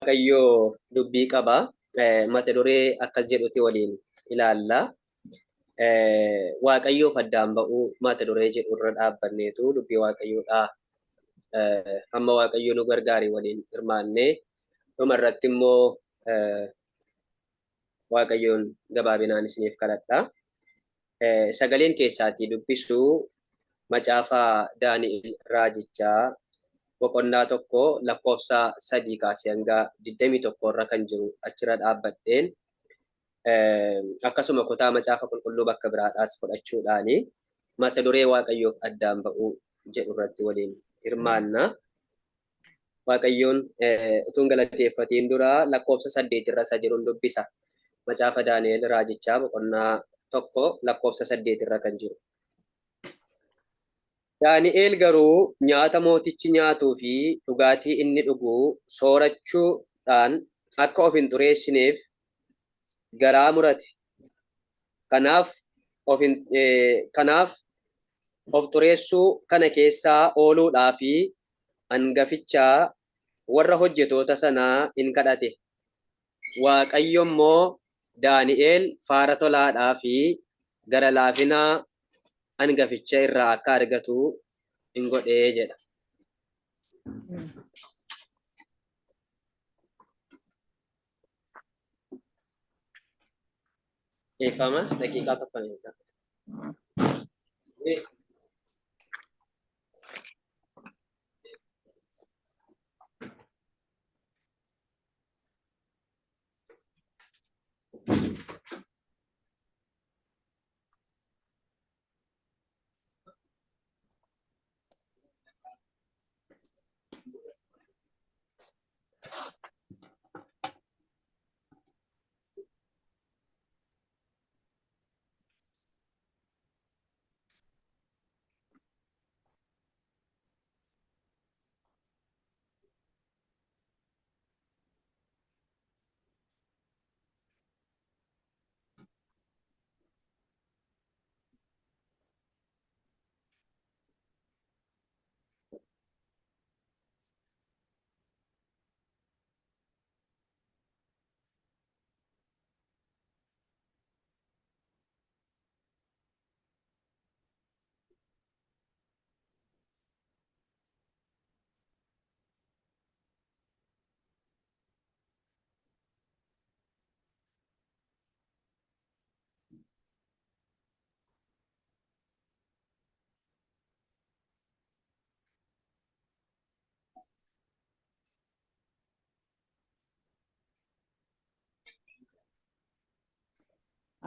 Waaqayyo dubbii qaba. Mata duree akkas jedhuti waliin ilaalla. Waaqayyoof addaan ba'uu mata duree jedhu irra dhaabbanneetu dubbii Waaqayyoodhaa hamma Waaqayyo nu gargaare waliin hirmaannee dhuma irratti immoo Waaqayyoon gabaabinaan isiniif kadhadha. Sagaleen keessaatii dubbisu macaafa Daani'el raajichaa boqonnaa 1 lakkoofsa 3 kaasee hanga 21 irra kan jiru achirra dhaabbadheen akkasuma kutaa macaafa qulqulluu bakka biraadhaas fudhachuudhaani mata duree Waaqayyoof addaan ba'uu jedhu irratti waliin hirmaanna. Waaqayyoon utuun galateeffatiin dura lakkoofsa 8 irra isa jirun dubbisa. Macaafa Daani'el raajichaa boqonnaa 1 lakkoofsa 8 irra kan jiru. Daani'el garuu nyaata mootichi nyaatuu fi dhugaatii inni dhugu soorachuudhaan akka of hin xureessineef garaa murate. Kanaaf of hin kanaaf of xureessuu kana keessaa ooluudhaa fi angaficha warra hojjetoota sanaa in kadhate. Waaqayyo immoo Daani'el faara tolaadhaa fi gara laafina angaficha irraa akka argatu in godhe jedha. Dhiifama daqiiqaa tokko na eegaa.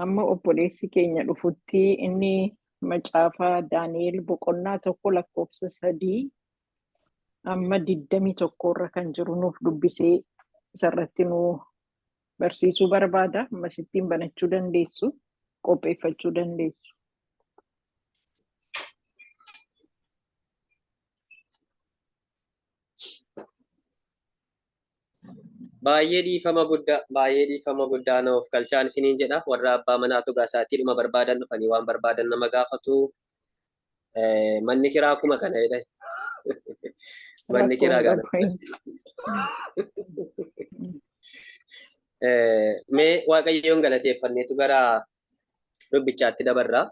Amma obboleessi keenya dhufutti inni macaafa Daani'el boqonnaa 1 lakkoofsa 3 amma 21 irra kan jiru nuuf dubbisee isarratti nu barsiisuu barbaada. Ammasittiin banachuu dandeessu, qopheeffachuu dandeessu. Baay'ee dhiifama guddaa, baay'ee dhiifama guddaa na of galchaan isiniin jedha. Warra abbaa manaatu gaa sa'aatiidhuma barbaadan dhufanii waan barbaadan nama gaafatu. Manni kiraa akkuma kana jedha. Manni Rakkoon kiraa qabu. gaana. Mee Waaqayyoon galateeffanneetu gara dubbichaatti dabarra.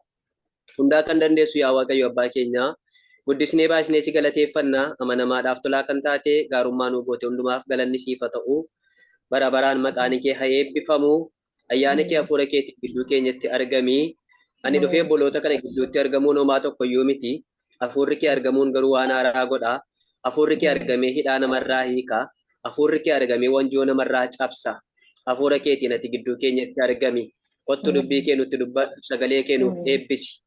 Hundaa kan dandeessu yaa Waaqayyo abbaa keenyaa, guddisnee baay'isnee si galateeffanna, amanamaadhaaf tolaa kan taate, gaarummaa nuu goote hundumaaf galanni siif haa ta'u. Bara baraan maqaan kee haa eebbifamu. Ayyaana kee hafuura keetiin gidduu keenyatti argami. Ani dhufee obboloota kana gidduutti argamuun homaa tokko iyyuu miti. Hafuurri kee argamuun garuu waan haaraa godha. Hafuurri kee argamee hidhaa namarraa hiika. Hafuurri kee argamee wanjoo namarraa cabsa. Hafuura keetiin ati gidduu keenyatti argami. Kottu dubbii kee nutti dubbadhu, sagalee kee nuuf eebbisi.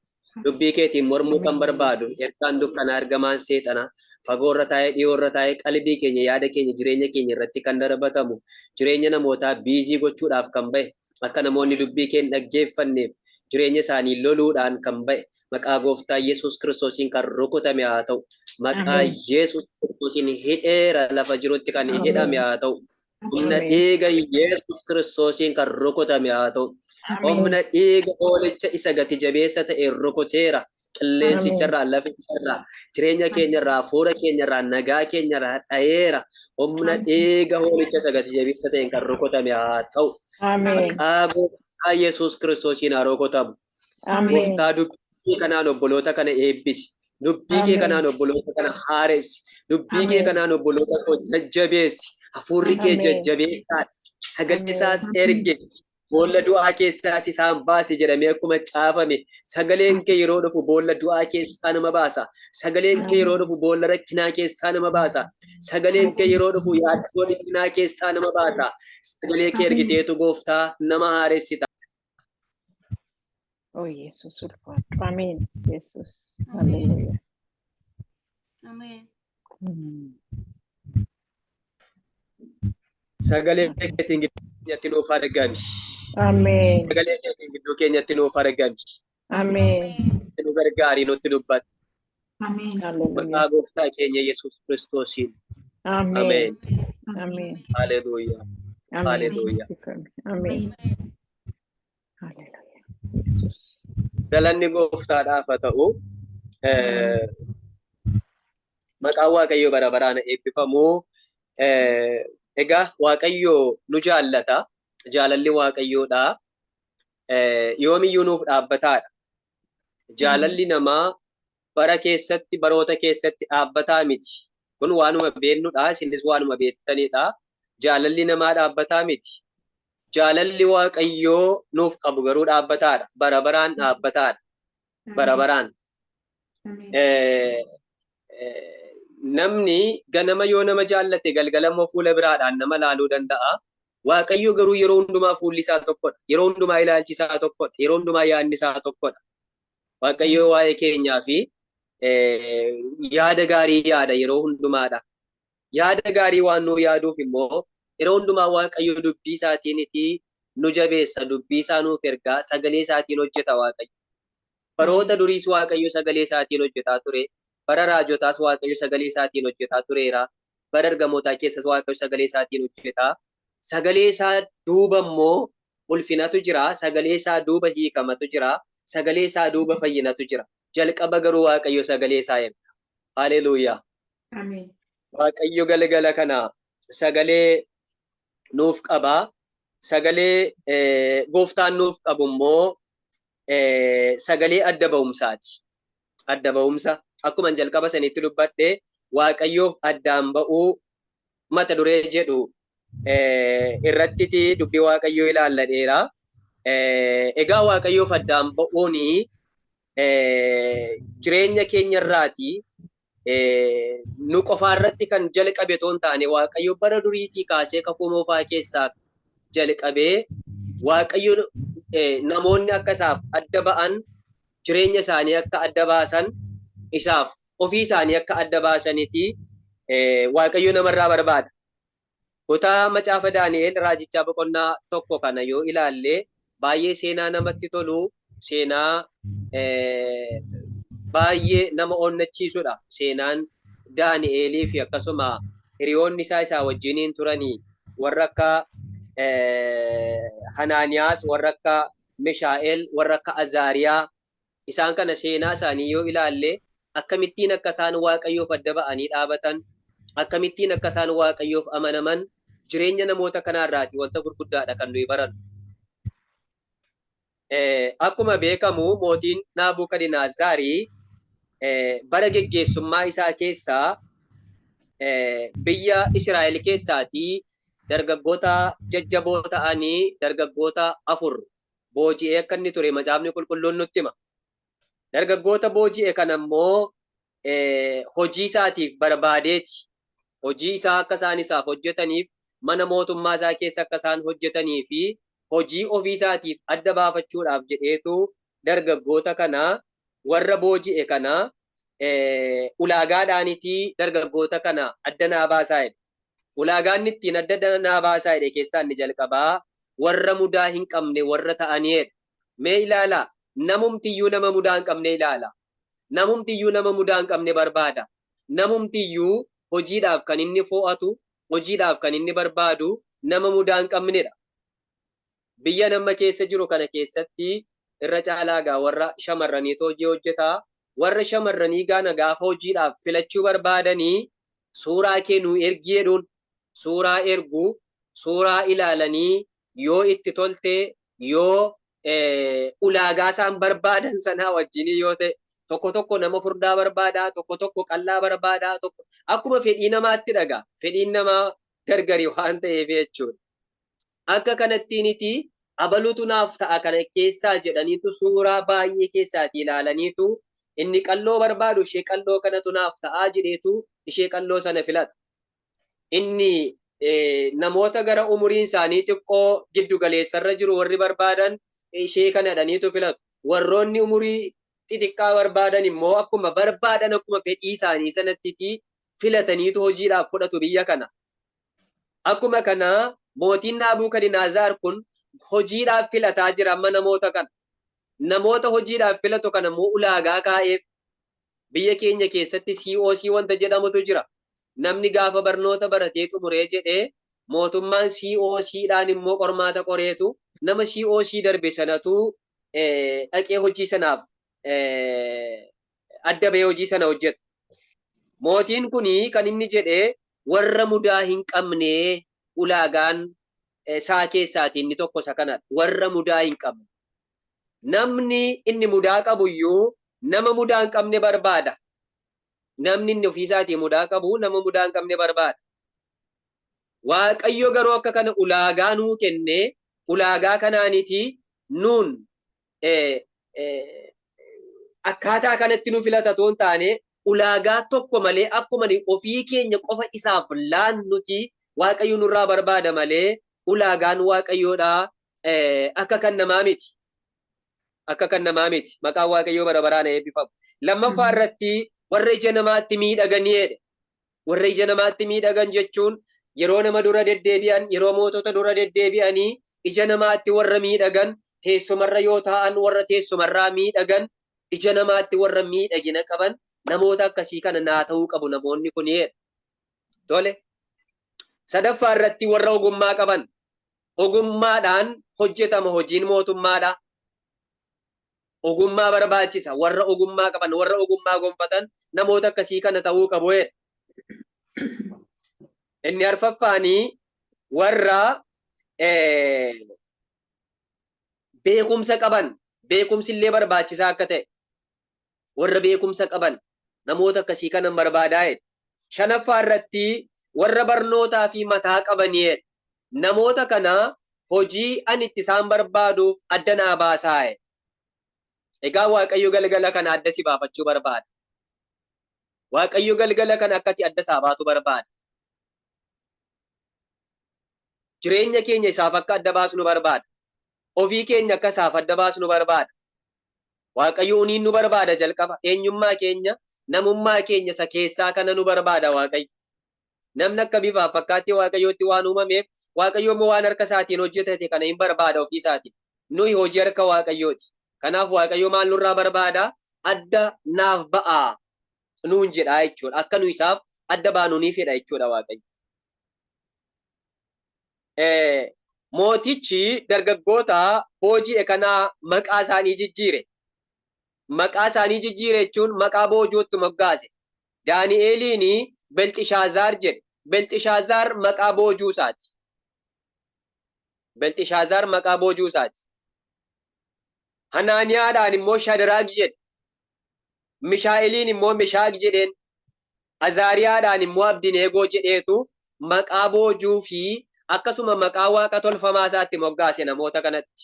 Dubbii keetiin mormuu kan barbaadu, ergaan dukkanaa ergamaan seexanaa, fagoorra taa'ee dhiyoorra taa'ee qalbii keenya, yaada keenya, jireenya keenya irratti kan darbatamu, jireenya namootaa biizii gochuudhaaf kan ba'e, akka namoonni dubbii kee hin dhaggeeffanneef jireenya isaanii loluudhaan kan ba'e, maqaa gooftaa Yesuus Kiristoosiin kan rukutame haa ta'u. Maqaa Yesuus Kiristoosiin hidheera lafa jirutti kan hidhame haa ta'u. Humna dhiiga Yesuus Kiristoosiin kan rukutame haa ta'u. Humna dhiiga hoolicha isa gati jabeessa ta'e rukuteera. Qilleensicharraa, laficharraa, jireenya keenyarraa, hafuura keenyarraa, nagaa keenyarraa dha'eera. Humna dhiiga hoolicha sagati jabeessa ta'een kan rukutame haa ta'u. Maqaa Gooftaa Yesuus Kiristoosiin haa rukutamu. Gooftaa, dubbii kanaan obboloota kana eebbisi. Dubbii kee kanaan obboloota kana haaressi. Dubbii kee kanaan obboloota koo jajjabeessi. Hafuurri kee jajjabeessaadha. Sagalee isaas erge. Boolla du'aa keessaas isaan baase jedhamee akkuma caafame, sagaleen kee yeroo dhufu boolla du'aa keessaa nama baasa. Sagaleen kee yeroo dhufu boolla rakkinaa keessaa nama baasa. Sagaleen kee yeroo dhufu yaaddoo dhiphinaa keessaa nama baasa. Sagalee kee ergiteetu Gooftaa nama haaressita. Oh Yesus, ulfaadhu. Ameen. Yesus. Haleluuyaa. Ameen. Sagalee keetiin gidduu keenyatti nuuf argami. Ameen. Sagalee keetiin gidduu keenyatti nuuf argami. Ameen. Nu gargaarii, nutti dubbadhu. Ameen. Haleluuyaa. Maqaa Gooftaa keenya Yesuus Kiristoosiin. Ameen. Ameen. Ameen. Haleluuyaa. Ameen. Haleluuyaa. Ameen. Haleluuyaa. Yesus. Galanni Gooftaadhaaf haa ta'u. Maqaan Waaqayyoo bara baraan eebbifamu. Egaa Waaqayyo nu jaallata. Jaalalli Waaqayyoodha. Yoomiyyuu nuuf dhaabbataadha. Jaalalli namaa bara keessatti, baroota keessatti dhaabbataa miti. Kun waanuma beennudha. Isinis waanuma beektanidha. Jaalalli namaa dhaabbataa miti. Jaalalli Waaqayyoo nuuf qabu garuu dhaabbataadha. Bara baraan dhaabbataadha. Bara baraan. Namni ganama yoo nama jaallate, galgala immoo fuula biraadhaan nama laaluu danda'a. Waaqayyo garuu yeroo hundumaa fuulli isaa tokkodha. Yeroo hundumaa ilaalchi isaa tokkodha. Yeroo hundumaa yaadni isaa tokkodha. Waaqayyo waa'ee keenyaa fi yaada gaarii yaada yeroo hundumaadha. Yaada gaarii waan nuu yaaduuf immoo yeroo hundumaa Waaqayyo dubbii isaatiiniti nu jabeessa, dubbii isaa nuuf ergaa, sagalee isaatiin hojjeta Waaqayyo. Baroota duriis Waaqayyo sagalee isaatiin hojjetaa ture. Bara raajotaas Waaqayyo sagalee isaatiin hojjetaa tureera. Bara ergamootaa keessas Waaqayyo sagalee isaatiin hojjetaa. Sagalee isaa duuba immoo ulfinatu jira. Sagalee isaa duuba hiikamatu jira. Sagalee isaa duuba fayyinatu jira. Jalqaba garuu Waaqayyo sagalee isaa erga. Haleluuyaa. Ameen. Waaqayyo galgala kana sagalee nuuf qaba. Sagalee Gooftaan nuuf qabu immoo sagalee adda ba'umsaati. Adda ba'umsa, akkuma jalqaba sanitti dubbadhe, Waaqayyoof addaan ba'uu mata duree jedhu irrattiti dubbii Waaqayyoo ilaalladheera. Egaa Waaqayyoof addaan ba'uun jireenya keenyarraati nu qofaarratti kan jalqabe otoo hin taane, Waaqayyo bara duriitii kaasee, kakuu moofaa keessaa jalqabee, Waaqayyo namoonni akka isaaf adda ba'an, jireenya isaanii akka adda baasan, isaaf ofii isaanii akka adda baasaniiti Waaqayyo namarraa barbaada. Kutaa macaafa Daani'el raajichaa boqonnaa 1 kana yoo ilaalle, baay'ee seenaa namatti tolu, seenaa baay'ee nama onnachiisudha. Seenaan Daani'elii fi akkasuma hiriyoonni isaa isaa wajjiniin turanii, warra akka Hanaaniyaas, warra akka Mishaa'el, warra akka Azaariyaa, isaan kana seenaa isaanii yoo ilaalle, akkamittiin akka isaan Waaqayyoof adda ba'anii dhaabatan, akkamittiin akka isaan Waaqayyoof amanaman, jireenya namoota kanaarraati wanta gurguddaadha kan nuyi barannu. Akkuma beekamu, mootiin Naabukadinaazzaarii bara geggeessummaa isaa keessaa biyya Israa'el keessaatii dargaggoota jajjaboo ta'anii dargaggoota afur booji'ee akka inni ture Macaafni Qulqulluun nutti hima. Dargaggoota booji'e kana immoo hojii isaatiif barbaadeeti. Hojii isaa akka isaan isaaf hojjetaniif, mana mootummaa isaa keessa akka isaan hojjetanii fi hojii ofii isaatiif adda baafachuudhaaf jedheetu dargaggoota kana, warra booji'e kana, ulaagaadhaanitii dargaggoota kana adda naa baasaa jedhe. Ulaagaan ittiin adda naa baasaa jedhe keessaa inni jalqabaa warra mudaa hin qabne warra ta'aniidha. Mee ilaalaa, namumtiyyuu nama mudaa hin qabne ilaala. Namumtiyyuu nama mudaa hin qabne barbaada. Namumtiyyuu hojiidhaaf kan inni fo'atu, hojiidhaaf kan inni barbaadu nama mudaa hin qabnedha. Biyya nama keessa jiru kana keessatti irra caalaa gaa warra shamarraniitu hojii hojjetaa. Warra shamarranii gaana gaafa hojiidhaaf filachuu barbaadanii suuraa kee nuu ergi jedhuun suuraa ergu, suuraa ilaalanii yoo itti tolte, yoo ulaagaa isaan barbaadan sanaa wajjin yoo ta'e, tokko tokko nama furdaa barbaadaa, tokko tokko qal'aa barbaadaa, tokko akkuma fedhii namaatti dhagaa. Fedhiin namaa gargari waan ta'eef jechuudha. Akka kanattiiniti abalutu naaf ta'a kana keessaa jedhaniitu suuraa baay'ee keessaatii ilaalaniitu inni qalloo barbaadu ishee qalloo kanatu naaf ta'aa jedheetu ishee qalloo sana filata. Inni namoota gara umuriin isaanii xiqqoo giddu galeessarra jiru warri barbaadan ishee kana jedhaniitu filatu. Warroonni umurii xixiqqaa barbaadan immoo akkuma barbaadan akkuma fedhii isaanii sanatti filataniitu hojiidhaaf fudhatu biyya kana. Akkuma kana mootiin Naabukadinaazaar kun hojiidhaaf filataa jira amma namoota kana. Namoota hojiidhaaf filatu kana immoo ulaagaa kaa'eef. Biyya keenya keessatti COC wanta jedhamutu jira. Namni gaafa barnoota baratee xumuree jedhee mootummaan COC dhaan immoo qormaata qoreetu nama COC darbe sanatu dhaqee hojii sanaaf adda bahee hojii sana hojjeta. Mootiin kuni kan inni jedhee warra mudaa hin qabne, ulaagaan isaa keessaati inni tokko isa kanadha. Warra mudaa hin qabne. Namni inni mudaa qabu iyyuu nama mudaa hin qabne barbaada. Namni inni ofiisaatii mudaa qabu nama mudaa hin qabne barbaada. Waaqayyo garuu akka kana ulaagaa nuu kenne, ulaagaa kanaaniti nuun akkaataa kanatti nu filata otoo hin taane, ulaagaa tokko malee akkuma ofii keenya qofa isaaf laannuti Waaqayyo nurraa barbaada malee ulaagaan Waaqayyoodhaa akka kan namaa miti. Akka kan namaa miti. Maqaan Waaqayyoo bara baraan eebbifamu. Lammaffaa irratti warra ija namaatti miidhaganii jedhe. Warra ija namaatti miidhagan jechuun yeroo nama dura deddeebi'an, yeroo mootota dura deddeebi'anii ija namaatti warra miidhagan, teessumarra yoo taa'an warra teessumarraa miidhagan, ija namaatti warra miidhagina qaban, namoota akkasii kana naa ta'uu qabu namoonni kun jedha. Tole. Sadaffaa irratti warra ogummaa qaban. Ogummaadhaan hojjetama hojiin mootummaadha. Ogummaa barbaachisa. Warra ogummaa qaban, warra ogummaa gonfatan, namoota akkasii kana ta'uu qabu jedha. Inni arfaffaanii warra beekumsa qaban, beekumsi illee barbaachisaa akka ta'e, warra beekumsa qaban, namoota akkasii kanan barbaadaa jedhe. Shanaffaa irratti warra barnootaa fi mataa qabanii jedhe. Namoota kana hojii ani itti isaan barbaaduuf adda naa baasaa jedhe. Egaa Waaqayyo galgala kana adda si baafachuu barbaada. Waaqayyo galgala kana akka ati adda isaa baatu barbaada. Jireenya keenya isaaf akka adda baasnu barbaada. Ofii keenya akka isaaf adda baasnu barbaada. Waaqayyo uniin nu barbaada jalqaba. Eenyummaa keenya, namummaa keenya isa keessaa kana nu barbaada Waaqayyo. Namni akka bifaaf fakkaattii Waaqayyootti waan uumameef, Waaqayyo immoo waan harka isaatiin hojjetate kana hin barbaada ofii isaatiin. Nuyi hojii harka Waaqayyooti. Kanaaf Waaqayyo maal nurraa barbaada? Adda naaf ba'aa nuun jedha jechuudha. Akka nu isaaf adda baanu ni fedha jechuudha Waaqayyo. Mootichi dargaggoota booji'e kanaa maqaa isaanii jijjiire. Maqaa isaanii jijjiire jechuun maqaa boojuutti moggaase. Daani'eeliin Belxishaazaar jedhe. Belxishaazaar maqaa boojuu isaati. Belxishaazaar maqaa boojuu isaati. Hanaaniyaadhaan immoo Shadraak jedhe. Mishaa'eliin immoo Mishaaq jedheen. Azaariyaadhaan immoo Abdineegoo jedheetu maqaa boojuu fi akkasuma maqaa waaqa tolfamaa isaatti moggaase namoota kanatti.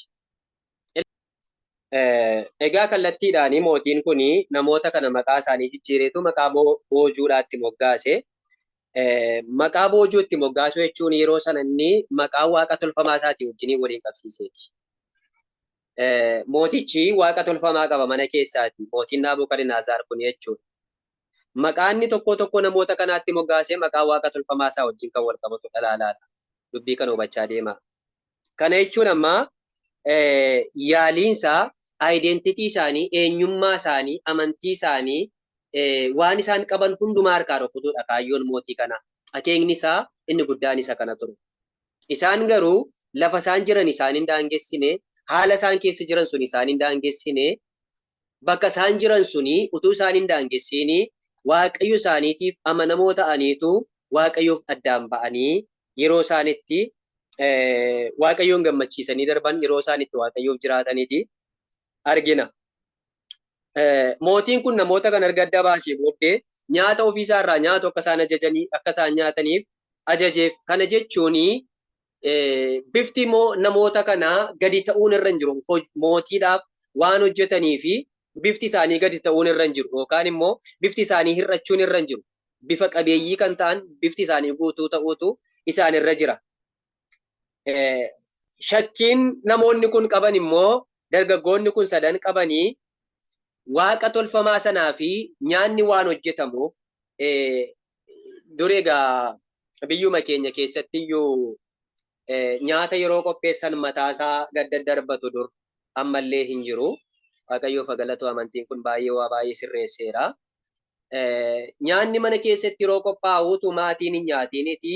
Egaa kallattiidhaan mootiin kun namoota kana maqaa isaanii jijjiireetu maqaa boojuudhaatti moggaase. Maqaa boojuutti moggaasuu jechuun yeroo sana inni maqaa waaqa tolfamaa isaatii wajjin waliin qabsiiseeti. Mootichi waaqa tolfamaa qaba mana keessaati. Mootiin Naabukadnaazaar kun jechuudha. Maqaan inni tokko tokko namoota kanaatti moggaasee maqaa waaqa tolfamaa isaa wajjin kan wal qabatu dhalaalaadha. Dubbii kana hubachaa deema. Kana jechuun amma yaaliinsaa identity isaanii, eenyummaa isaanii, amantii isaanii, waan isaan qaban hundumaa harkaa rukutuudha kaayyoon mootii kanaa. Akeekni isaa inni guddaan isa kana ture. Isaan garuu lafa isaan jiran isaan hin daangessine, haala isaan keessa jiran sun isaan hin daangessine. Bakka isaan jiran suni utuu isaan hin daangessiin Waaqayyo isaaniitiif amanamoo ta'aniitu Waaqayyoof addaan ba'anii yeroo isaan itti Waaqayyoon gammachiisanii darban, yeroo isaan itti Waaqayyoof jiraataniiti argina. Mootiin kun namoota kan erga adda baasee booddee nyaata ofiisaa irraa nyaatu akka isaan ajajanii akka isaan nyaataniif ajajeef. Kana jechuun bifti namoota kanaa gadi ta'uun irra hin jiru. Mootiidhaaf waan hojjetanii fi bifti isaanii gadi ta'uun irra hin jiru yookaan immoo bifti isaanii hir'achuun irra hin jiru. Bifa qabeeyyii kan ta'an, bifti isaanii guutuu ta'uutu isaan irra jira. Shakkiin namoonni kun qaban immoo, dargaggoonni kun sadan qabanii, waaqa tolfamaa sanaa fi nyaanni waan hojjetamuuf. Dur egaa biyyuma keenya keessatti iyyuu nyaata yeroo qopheessan mataasaa gad daddarbatu dur, ammallee hin jiru. Waaqayyoof galatu, amantiin kun baay'ee waa baay'ee sirreesseera. Nyaanni mana keessatti yeroo qophaa'u utuu maatiin hin nyaatiiniti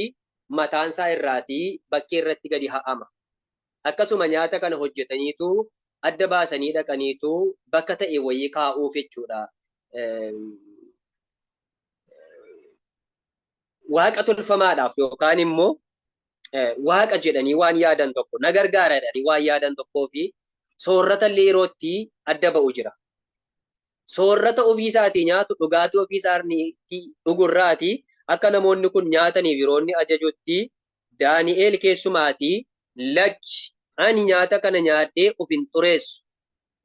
mataansaa irraatii bakkee irratti gadi ha'ama. Akkasuma nyaata kana hojjetaniitu adda baasanii dhaqaniitu bakka ta'e wayii kaa'uuf jechuudha. Waaqa tolfamaadhaaf yookaan immoo waaqa jedhanii waan yaadan tokko, na gargaara jedhanii waan yaadan tokkoo fi soorrata illee yerootti adda ba'u jira. Soorrata ofii isaatii nyaatu, dhugaatii ofii isaatii dhugurraatii akka namoonni kun nyaataniif yeroo inni ajajutti, Daani'eel keessumaatii, "Lakki, ani nyaata kana nyaadhee of hin xureessu.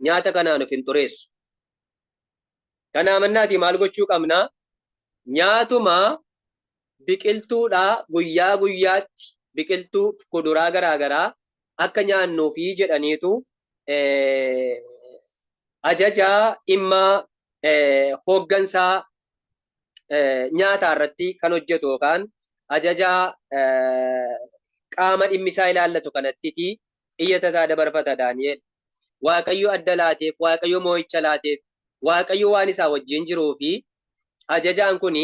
Nyaata kanaan of hin xureessu. Kanaa mannaatii maal gochuu qabna? Nyaatuma biqiltuudhaa guyyaa guyyaatti biqiltuu kuduraa garaagaraa akka nyaannuufi" jedhaniitu ajaja dhimma hooggansaa nyaataa irratti kan hojjetu yookaan ajaja qaama dhimmisaa ilaallatu kanattiti iyyata isaa dabarfata Daani'el. Waaqayyo adda laateef, Waaqayyo moo'icha laateef, Waaqayyo waan isaa wajjin jiruu fi ajajaan kun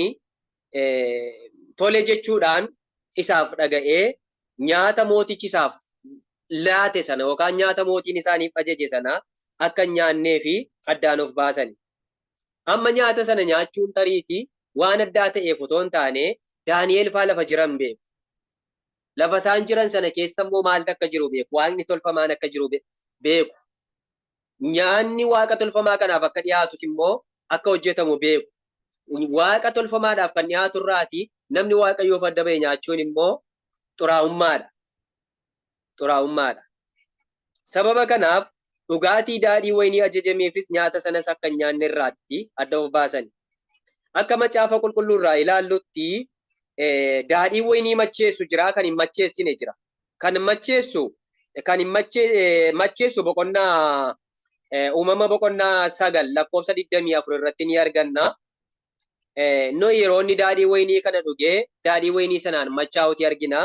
tole jechuudhaan isaaf dhaga'ee nyaata mootichi isaaf laate sana yookaan nyaata mootiin isaaniif ajaje sana akka hin nyaannee fi addaan of baasani. Amma nyaata sana nyaachuun tariitii waan addaa ta'eef otoo hin taane, Daani'el faa lafa jiran beeku. Lafa isaan jiran sana keessa immoo maaltu akka jiru beeku. Waaqni tolfamaan akka jiru beeku. Nyaanni waaqa tolfamaa kanaaf akka dhiyaatus immoo akka hojjetamu beeku. Waaqa tolfamaadhaaf kan dhiyaatu irraati namni Waaqayyoof adda ba'e nyaachuun immoo xuraa'ummaadha. Xuraa'ummaadha. Sababa kanaaf dhugaatii daadhii waynii ajajameefis nyaata sanas akka hin nyaanne irraatti adda of baasan. Akka Macaafa Qulqulluu irraa ilaallutti, daadhii waynii macheessu jira, kan hin macheessine jira. Kan macheessu, kan hin macheessu boqonnaa Uumama boqonnaa 9 lakkoofsa 24 irratti ni arganna. Nohi yeroo inni daadhii waynii kana dhugee daadhii waynii sanaan machaa'uti argina.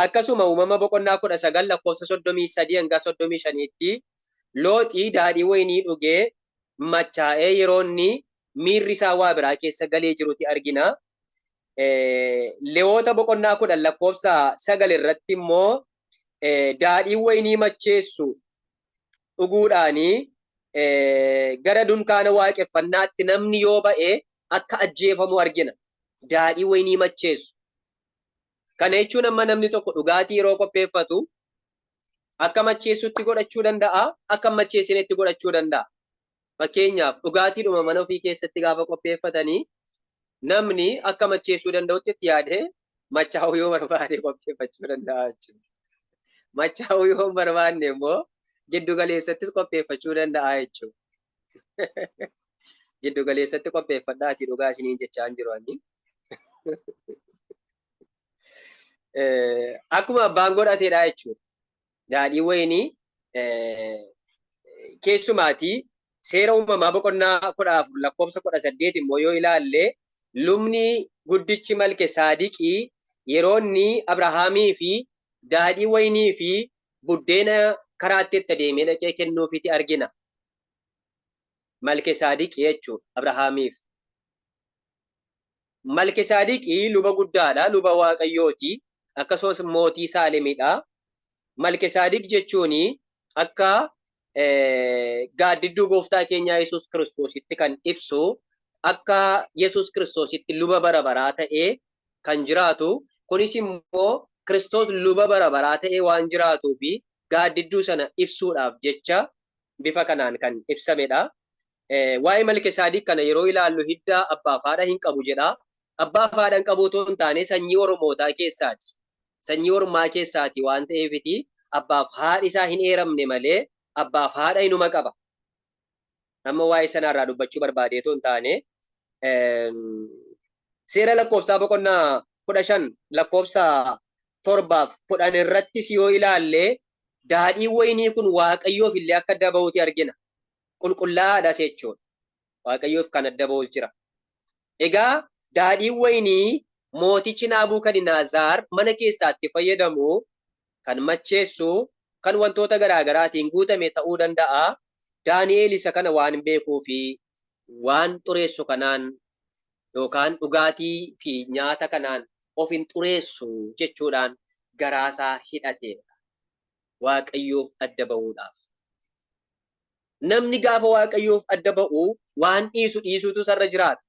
Akkasuma Uumama boqonnaa 19 lakkoofsa 33 hanga 35tti Looxii daadhii waynii dhugee machaa'ee yeroo inni miirri isaa waa biraa keessa galee jiruti argina. Lewoota boqonnaa 10 lakkoofsa 9 irratti immoo daadhii waynii macheessu dhuguudhaanii gara dunkaana waaqeffannaatti namni yoo ba'e akka ajjeefamu argina. Daadhii waynii macheessu. Kana jechuun amma namni tokko dhugaatii yeroo qopheeffatu akka macheessutti godhachuu danda'a, akka hin macheessinetti godhachuu danda'a. Fakkeenyaaf, dhugaatiidhuma mana ofii keessatti gaafa qopheeffatanii namni akka macheessuu danda'utti itti yaadee machaa'uu yoo barbaade qopheeffachuu danda'a jechuudha. Machaa'uu yoo hin barbaanne immoo giddu galeessattis qopheeffachuu danda'a jechuudha. Giddu galeessatti qopheeffadhaatii dhugaa isiniin jechaa hin jiru ani. Akkuma abbaan godhateedha jechuudha. Daadhii wayinii keessumaatii Seera Uumamaa boqonnaa 14 lakkoofsa 18 immoo yoo ilaalle, lubni guddichi Malke Saadiqii yeroo inni Abrahaamii fi daadhii wayinii fi buddeena karaatti itti adeemee dhaqee kennuufiti argina. Malke Saadiqii jechuudha Abrahaamiif. Malke Saadiqii luba guddaadha, luba Waaqayyooti, akkasumas mootii Saalemidha. Malke Saadiq jechuun akka gaaddidduu gooftaa keenyaa Yesuus Kiristoositti kan ibsu, akka Yesuus Kiristoositti luba bara baraa ta'ee kan jiraatu, kunis immoo Kiristoos luba bara baraa ta'ee waan jiraatuu fi gaaddidduu sana ibsuudhaaf jecha bifa kanaan kan ibsamedha. Waa'ee Malkesaadiq kana yeroo ilaallu hidda abbaaf haadha hin qabu jedha. Abbaaf haadha hin qabu otoo hin taane sanyii Oromootaa keessaati. Sanyii Ormaa keessaati waan ta'eefiti abbaaf haadhi isaa hin eeramne malee abbaaf haadha inuma qaba. Amma waa'ee sanaarraa dubbachuu barbaadee otoo hin taane, seera lakkoofsaa boqonnaa 15 lakkoofsa 7f 10 irrattis yoo ilaalle daadhiin wayinii kun Waaqayyoof illee akka adda ba'uuti argina. Qulqullaa'aadhas jechuudha. Waaqayyoof kan adda ba'us jira. Egaa daadhiin wayinii mootichi Naabukadinaazaar mana keessaatti fayyadamu kan macheessu, kan wantoota garaa garaatiin guutame ta'uu danda'a. Daani'eel isa kana waan beekuufi waan xureessu kanaan yookaan dhugaatii fi nyaata kanaan of hin xureessu jechuudhaan garaasaa hidhateedha. Waaqayyoof adda ba'uudhaaf. Namni gaafa Waaqayyoof adda ba'u waan dhiisu dhiisuutu isarra jiraata.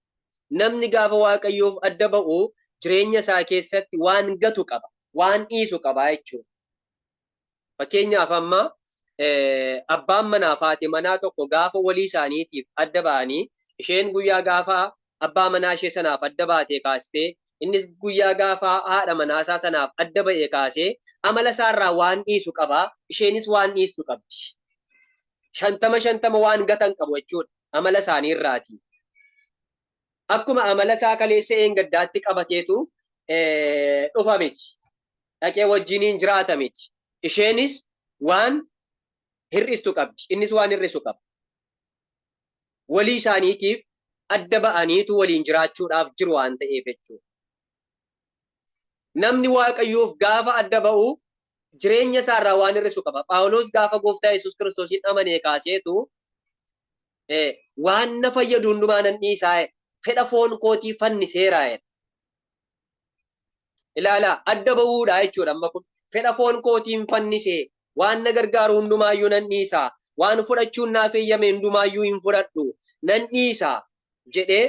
Namni gaafa Waaqayyoof adda ba'u jireenya isaa keessatti waan gatu qaba, waan dhiisu qaba jechuudha. Fakkeenyaaf amma abbaan manaa fi haati manaa tokko gaafa walii isaaniitiif adda ba'anii, isheen guyyaa gaafa abbaa manaa ishee sanaaf adda baatee kaastee, innis guyyaa gaafa haadha manaa isaa sanaaf adda ba'ee kaasee amala isaarraa waan dhiisu qaba, isheenis waan dhiistu qabdi. 50 50 waan gatan qabu jechuudha amala isaanii irraati. Akkuma amala isaa kaleessa eengaddaatti qabateetu dhufa miti. Dhaqee wajjiniin jiraata miti. Isheenis waan hir'istu qabdi. Innis waan hir'isu qaba. Walii isaaniitiif adda ba'aniitu waliin jiraachuudhaaf jiru waan ta'eef jechuudha. Namni Waaqayyoof gaafa adda ba'u jireenya isaarraa waan hir'isu qaba. Phaawulos gaafa gooftaa Yesuus Kiristoosiin amanee kaaseetu waan na fayyadu hundumaa nan dhiisaa, fedha foon kootii fanniseera. Ilaalaa, adda ba'uudha jechuudha amma kun. Fedha foon kootiin fannisee, waan na gargaaru hundumaayyuu nan dhiisa, waan fudhachuun naaf eeyyame hundumaayyuu hin fudhadhu, nan dhiisa jedhee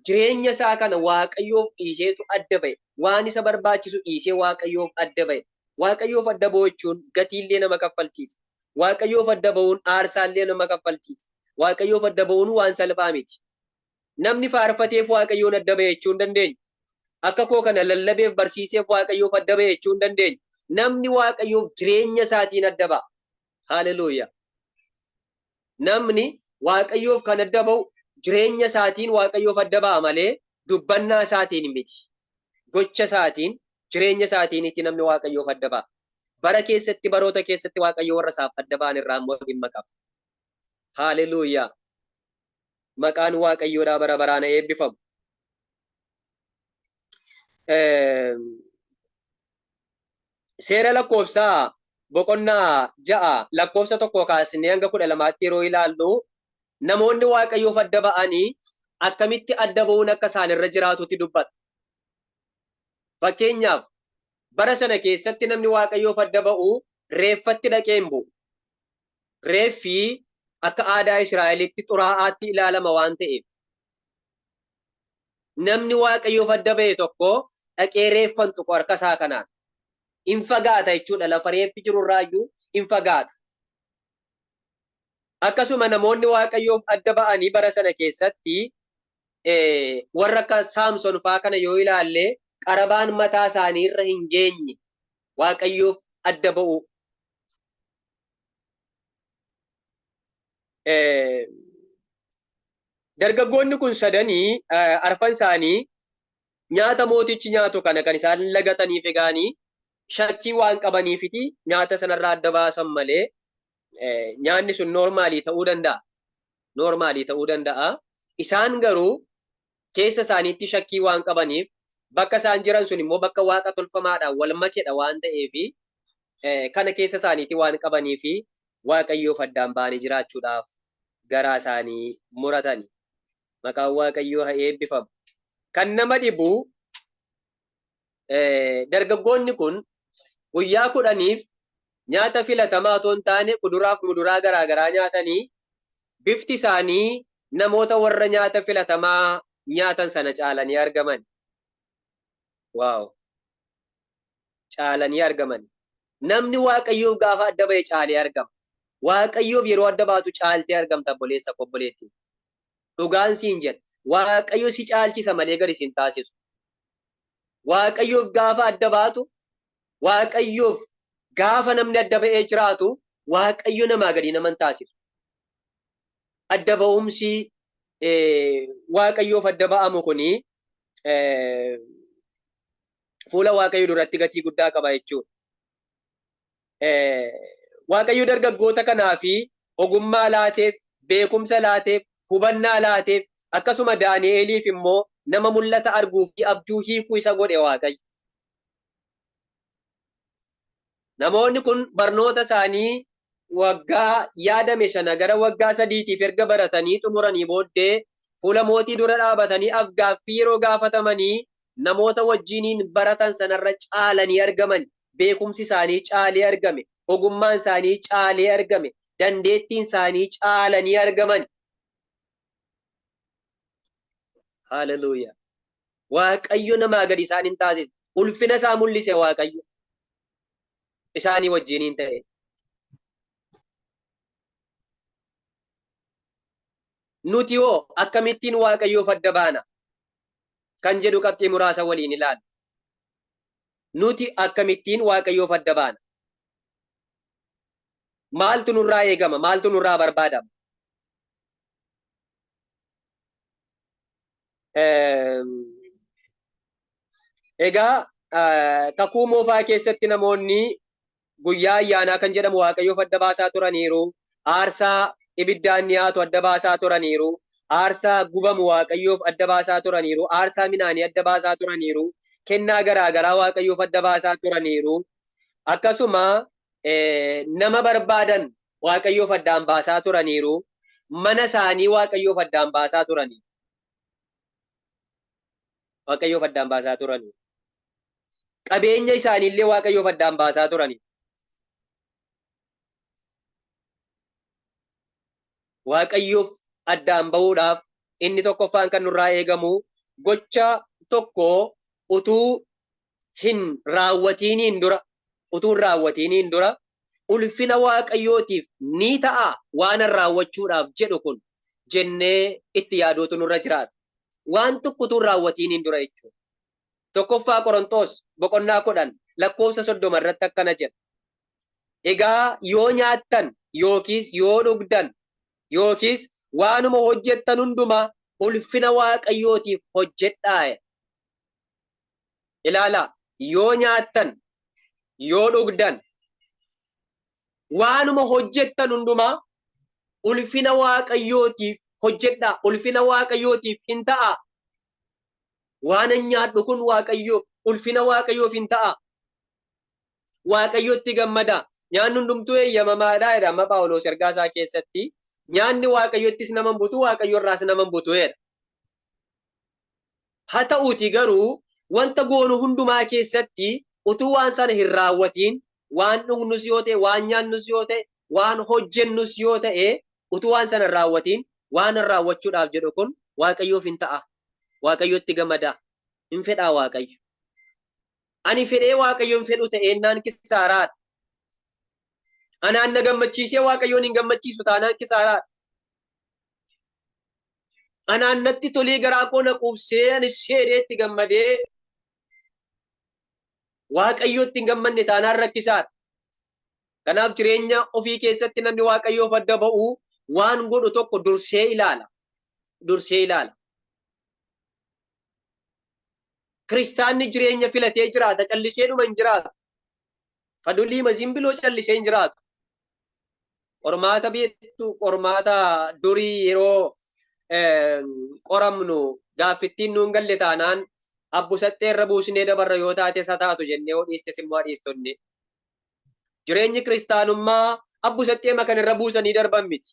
jireenya isaa kana Waaqayyoof dhiiseetu adda ba'e. Waan isa barbaachisu dhiisee Waaqayyoof adda ba'e. Waaqayyoof adda ba'uu jechuun gatiillee nama kaffalchiisa. Waaqayyoof adda ba'uun aarsaallee nama kaffalchiisa. Waaqayyoof adda ba'uun waan salphaa miti. Namni faarfateef Waaqayyoon adda ba'e jechuu hin dandeenyu. Akka koo kana lallabeef barsiiseef Waaqayyoof adda ba'e jechuu hin dandeenyu. Namni Waaqayyoof jireenya isaatiin adda ba'a. Haleluuyaa. Namni Waaqayyoof kan adda ba'u jireenya isaatiin Waaqayyoof adda ba'a malee dubbannaa isaatiin miti. Gocha isaatiin, jireenya isaatiin itti namni Waaqayyoof adda ba'a. Bara keessatti, baroota keessatti Waaqayyo warra isaaf adda ba'an irraa immoo dhimma qaba. Haleluuyaa. Maqaan Waaqayyoodhaa bara baraan haa eebbifamu. Seera lakkoofsaa boqonnaa 6 lakkoofsa 1 kaasnee hanga 12tti yeroo ilaallu namoonni Waaqayyoof adda ba'anii akkamitti adda ba'uun akka isaan irra jiraatutti dubbata. Fakkeenyaaf, bara sana keessatti namni Waaqayyoof adda ba'u reeffatti dhaqee hin bu'u. Reeffi akka aadaa Israa'elitti xuraa'aatti ilaalama waan ta'eef. Namni Waaqayyoof adda ba'e tokko dhaqee reeffa hin tuqu harka isaa kanaan. In fagaata jechuudha, lafa reeffi jiru irraayyuu in fagaata. Akkasuma namoonni Waaqayyoof adda ba'anii bara sana keessatti warra akka Saamson faa kana yoo ilaalle qarabaan mataa isaanii irra hin geenye, Waaqayyoof adda ba'uu. Dargaggoonni kun sadanii arfan isaanii nyaata mootichi nyaatu kana kan isaan lagataniif egaanii shakkii waan qabaniifiti nyaata sanarraa adda baasan malee nyaanni sun noormaalii ta'uu danda'a. Noormaalii ta'uu danda'a. Isaan garuu keessa isaaniitti shakkii waan qabaniif, bakka isaan jiran sun immoo bakka waaqa tolfamaadhaan wal makedha waan ta'eefi, kana keessa isaaniitti waan qabaniifi Waaqayyoof addaan ba'anii jiraachuudhaaf garaa isaanii muratani. Maqaan Waaqayyoo haa eebbifamu. Kan nama dhibu, dargaggoonni kun guyyaa 10f Nyaata filatamaa otoo hin taane kuduraaf muduraa garaa garaa nyaatanii bifti isaanii namoota warra nyaata filatamaa nyaatan sana caalanii argaman. Waaw! Caalanii argaman. Namni Waaqayyoof gaafa adda ba'e caalee argama. Waaqayyoof yeroo adda baatu caaltee argamta obboleessa koo obboleettii. Dhugaan siin jedha. Waaqayyo si caalchisa malee gadi si hin taasisu. Waaqayyoof gaafa adda baatu, Waaqayyoof gaafa namni adda ba'ee jiraatu, Waaqayyo namaa gadi nama hin taasisu. Adda ba'umsi Waaqayyoof adda ba'amu kuni fuula Waaqayyo duratti gatii guddaa qaba jechuudha. Waaqayyo dargaggoota kanaa fi ogummaa laateef, beekumsa laateef, hubannaa laateef, akkasuma Daani'eliif immoo nama mul'ata arguu fi abjuu hiikuu isa godhe Waaqayyo. Namoonni kun barnoota isaanii waggaa yaadame sana gara waggaa sadiitiif erga baratanii xumuranii booddee fuula mootii dura dhaabatanii afgaaffii yeroo gaafatamanii namoota wajjiniin baratan sanarra caalanii argaman. Beekumsi isaanii caalee argame. Ogummaan isaanii caalee argame. Dandeettiin isaanii caalanii argaman. Haleluuyaa. Waaqayyo namaa gadi isaan hin taasise. Ulfina isaa mul'ise Waaqayyo. Isaanii wajjiniin ta'e. Nuti hoo akkamittiin Waaqayyoof adda baana? Kan jedhu qabxii muraasa waliin ilaalla. Nuti akkamittiin Waaqayyoof adda baana? Maaltu nurraa eegama? Maaltu nurraa barbaadama? Egaa kakuu moofaa keessatti namoonni guyyaa ayyaanaa kan jedhamu Waaqayyoof adda baasaa turaniiru. Aarsaa ibiddaan dhiyaatu adda baasaa turaniiru. Aarsaa gubamu Waaqayyoof adda baasaa turaniiru. Aarsaa midhaanii adda baasaa turaniiru. Kennaa garaa garaa Waaqayyoof adda baasaa turaniiru. Akkasuma nama barbaadan Waaqayyoof addaan baasaa turaniiru. Mana isaanii Waaqayyoof addaan baasaa turaniiru. Waaqayyoof addaan baasaa turaniiru. Qabeenya isaaniillee Waaqayyoof addaan baasaa turaniiru. Waaqayyoof addaan ba'uudhaaf inni tokkoffaan kan nurraa eegamu gocha tokko utuu hin raawwatiiniin dura utuu hin raawwatiiniin dura ulfina Waaqayyootiif ni ta'a waanan raawwachuudhaaf jedhu kun jennee itti yaaduutu nurra jiraata. Waan tokko utuu hin raawwatiiniin dura jechuudha. Tokkoffaa Qoronxoos boqonnaa 10 lakkoofsa 30 irratti akkana jedha. Egaa yoo nyaattan yookiis yoo dhugdan yookiis waanuma hojjettan hundumaa ulfina Waaqayyootiif hojjedhaa. Ilaalaa, yoo nyaattan, yoo dhugdan, waanuma hojjettan hundumaa ulfina Waaqayyootiif hojjedhaa. Ulfina Waaqayyootiif hin ta'a. Waanan nyaadhu kun Waaqayyoof, ulfina Waaqayyoof hin ta'a. Waaqayyotti gammada. Nyaanni hundumtuu eeyyamamaadha jedha amma Phaawulos ergaa isaa keessatti. Nyaanni Waaqayyottis nama hin butu, Waaqayyo irraas nama hin butu jedha. Haa ta'uutii garuu wanta goonu hundumaa keessatti utuu waan sana hin raawwatiin waan dhugnus yoo ta'e, waan nyaannus yoo ta'e, waan hojjennus yoo ta'e utuu waan sana hin raawwatiin waan raawwachuudhaaf jedhu kun Waaqayyoof hin ta'a. Waaqayyotti gamada. Hin fedhaa Waaqayyo. Ani fedhee Waaqayyo hin fedhu ta'eennaan kisaaraadha. Anaan na gammachiisee Waaqayyoon hin gammachiisu taanaan kisaaraadha. Anaan natti tolee garaa koo na quubsee ani seedhee itti gammadee Waaqayyootti hin gammanne taanaan rakkisaadha. Kanaaf jireenya ofii keessatti namni Waaqayyoof adda ba'u waan godhu tokko dursee ilaala. Dursee ilaala. Kiristaanni jireenya filatee jiraata callisee dhuma hin jiraatu. Fadulii mazimbiloo callisee hin jiraatu. Qormaata beektu qormaata durii yeroo qoramnu gaaffittiin nuun galle taanaan abbusaxxee irra buusnee dabarra yoo taates haa taatu jennee hoo dhiistes immoo haa dhiistonne. Jireenyi kiristaanummaa abbusaxxee makan irra buusanii darban miti.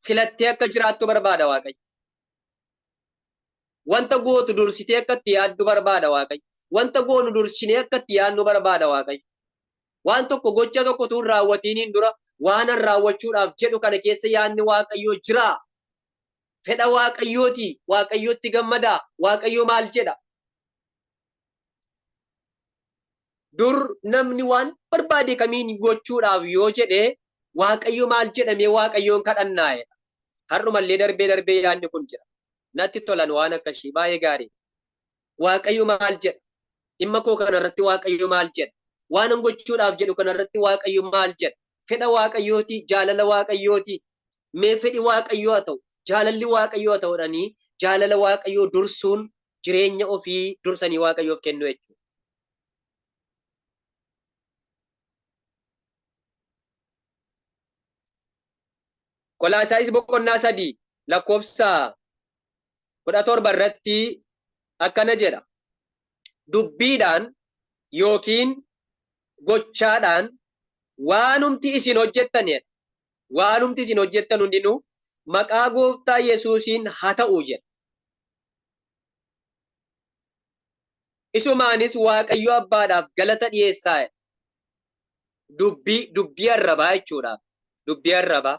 Filattee akka jiraattu barbaada Waaqayyo. Wanta gootu dursitee akka itti yaaddu barbaada Waaqayyo. Wanta goonu dursinee akka itti yaadnu barbaada Waaqayyo. Waan tokko gocha tokko utuu hin raawwatiiniin dura waanan raawwachuudhaaf jedhu kana keessa yaadni Waaqayyoo jiraa? Fedha Waaqayyooti? Waaqayyootti gammadaa? Waaqayyo maal jedha? Dur namni waan barbaade kamiin gochuudhaaf yoo jedhe Waaqayyo maal jedhamee Waaqayyoon kadhannaa'edha. Har'umallee darbee darbee yaadni kun jira. Natti tolan waan akkasii baay'ee gaarii. Waaqayyo maal jedha? Dhimma koo kanarratti Waaqayyo maal jedha? Waanan gochuudhaaf jedhu kanarratti Waaqayyo maal jedha? Fedha Waaqayyooti, jaalala Waaqayyooti. Mee fedhi Waaqayyoo haa ta'u, jaalalli Waaqayyoo haa ta'u jedhanii jaalala Waaqayyoo dursuun jireenya ofii dursanii Waaqayyoof kennuu jechuudha. Qolaasaayis boqonnaa 3 lakkoofsa 17 irratti akkana jedha. Dubbiidhaan yookiin gochaadhaan waanumti isin hojjettan jedha. Waanumti isin hojjettan hundinuu maqaa gooftaa Yesuusiin haa ta'u jedha. Isumaanis Waaqayyo Abbaadhaaf galata dhiyeessaa jedha. Dubbii dubbii arrabaa jechuudha. Dubbii arrabaa.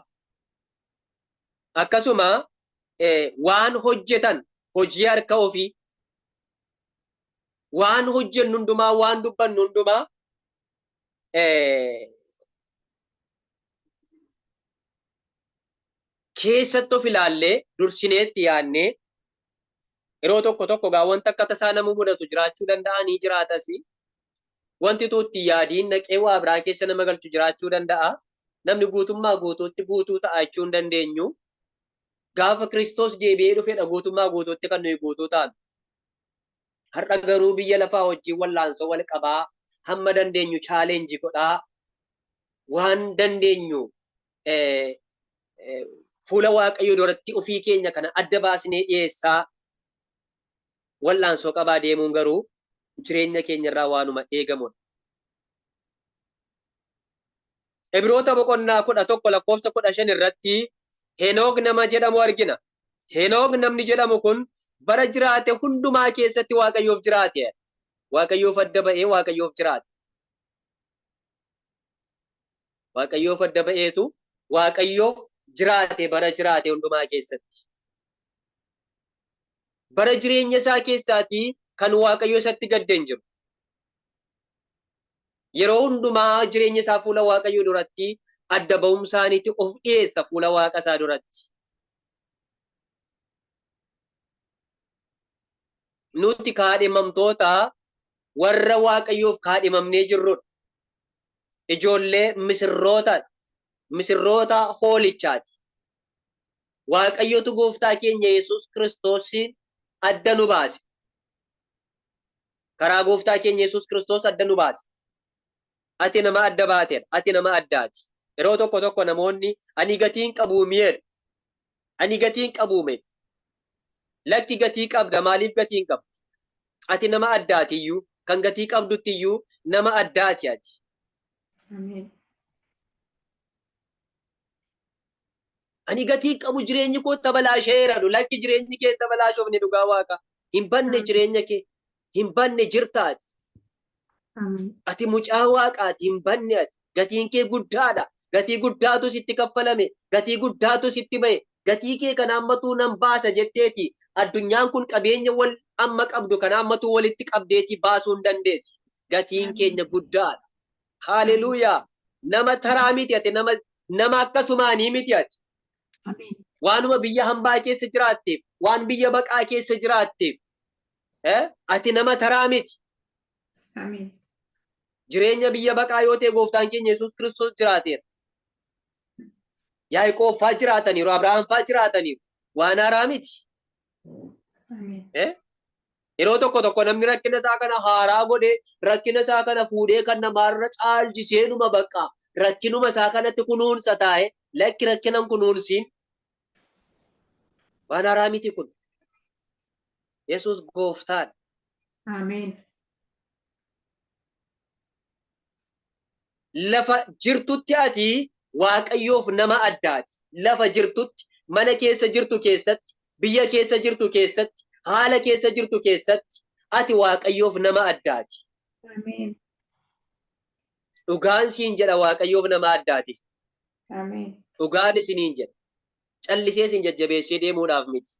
Akkasuma waan hojjetan hojii harka ofii waan hojjennu hundumaa waan dubbannu hundumaa keessatti of ilaallee dursineetti yaadnee yeroo tokko tokko gaa wanta akka tasaa nama mudatu jiraachuu danda'a ni jiraatas. Wanti utuu itti yaadiin naqee waa biraa keessa nama galchu jiraachuu danda'a. Namni guutummaa guutuutti guutuu ta'a jechuu hin dandeenyu. Gaafa Kiristoos deebi'ee dhufedha guutummaa guutuutti kan nuyi guutuu taanu. Har'a garuu biyya lafaa wajjin wallaansoo wal qabaa hamma dandeenyu chaalenji godhaa waan dandeenyu fuula Waaqayyoo duratti ofii keenya kana adda baasnee dhiyeessaa wal'aansoo qabaa deemuun garuu jireenya keenya irraa waanuma eegamudha. Ibroota boqonnaa 11 lakkoofsa 15 irratti Henook nama jedhamu argina. Henook namni jedhamu kun bara jiraate hundumaa keessatti Waaqayyoof jiraate. Waaqayyoof adda ba'ee Waaqayyoof jiraate. Waaqayyoof adda ba'eetu Waaqayyoof jiraate bara jiraate hundumaa keessatti. Bara jireenya isaa keessaatii kan Waaqayyo isatti gadde hin jiru. Yeroo hundumaa jireenya isaa fuula Waaqayyoo duratti adda ba'umsaaniitti of dhiyeessa fuula Waaqa isaa duratti. Nuti kaadhimamtoota warra Waaqayyoof kaadhimamnee jirrudha. Ijoollee misirroota misirroota hoolichaati. Waaqayyotu gooftaa keenya Yesuus Kiristoosiin adda nu baase. Karaa gooftaa keenya Yesuus Kiristoos adda nu baase. Ati nama adda baateedha. Ati nama addaati. Yeroo tokko tokko namoonni ani gatii hin qabuu mi'eedha. Ani gatii hin qabuu mee. Lakki gatii qabda maaliif gatii hin qabdu? Ati nama addaati iyyuu kan gatii qabdutti iyyuu nama addaati ati. Ameen. Ani gatii hin qabu jireenyi koo tabalaasheera jedhu lakki jireenyi kee hin tabalaashofne dhugaa waaqa. Hin banne jireenya kee hin banne jirta ati. Ameen. Ati mucaa waaqaati hin banne ati. Gatiin kee guddaadha. Gatii guddaatu sitti kaffalame. Gatii guddaatu sitti ba'e. Gatii kee kana ammatuu nan baasa jetteeti. Addunyaan kun qabeenya wal amma qabdu kana ammatuu walitti qabdeetii baasuu hin dandeessu. Gatiin keenya guddaadha. Haaleluuyaa. Nama taraa miti ati nama nama akkasumaanii miti ati. Ameen. Waanuma biyya hambaa keessa jiraatteef, waan biyya baqaa keessa jiraatteef, ati nama taraa miti. Ameen. Jireenya biyya baqaa yoo ta'e gooftaan keenya Yesuus Kiristoos jiraateera. Yaaqoob faa jiraataniiru, Abrahaam faa jiraataniiru. Waan haaraa miti. Ameen. Yeroo tokko tokko namni rakkina isaa kana haaraa godhee rakkina isaa kana fuudhee kan namaarra caalchiseenuma bakka rakkinuma isaa kanatti kunuunsa taa'e lakki rakkina hin kunuunsiin. Waan haaraa miti kun. Yesuus gooftaadha. Ameen. Lafa jirtutti ati Waaqayyoof nama addaati. Lafa jirtutti, mana keessa jirtu keessatti, biyya keessa jirtu keessatti, haala keessa jirtu keessatti ati Waaqayyoof nama addaati. Ameen. Dhugaan siin jedha Waaqayyoof nama addaati. Ameen. Dhugaan isiniin jedha. Callisee isin jajjabeessee deemuudhaaf miti.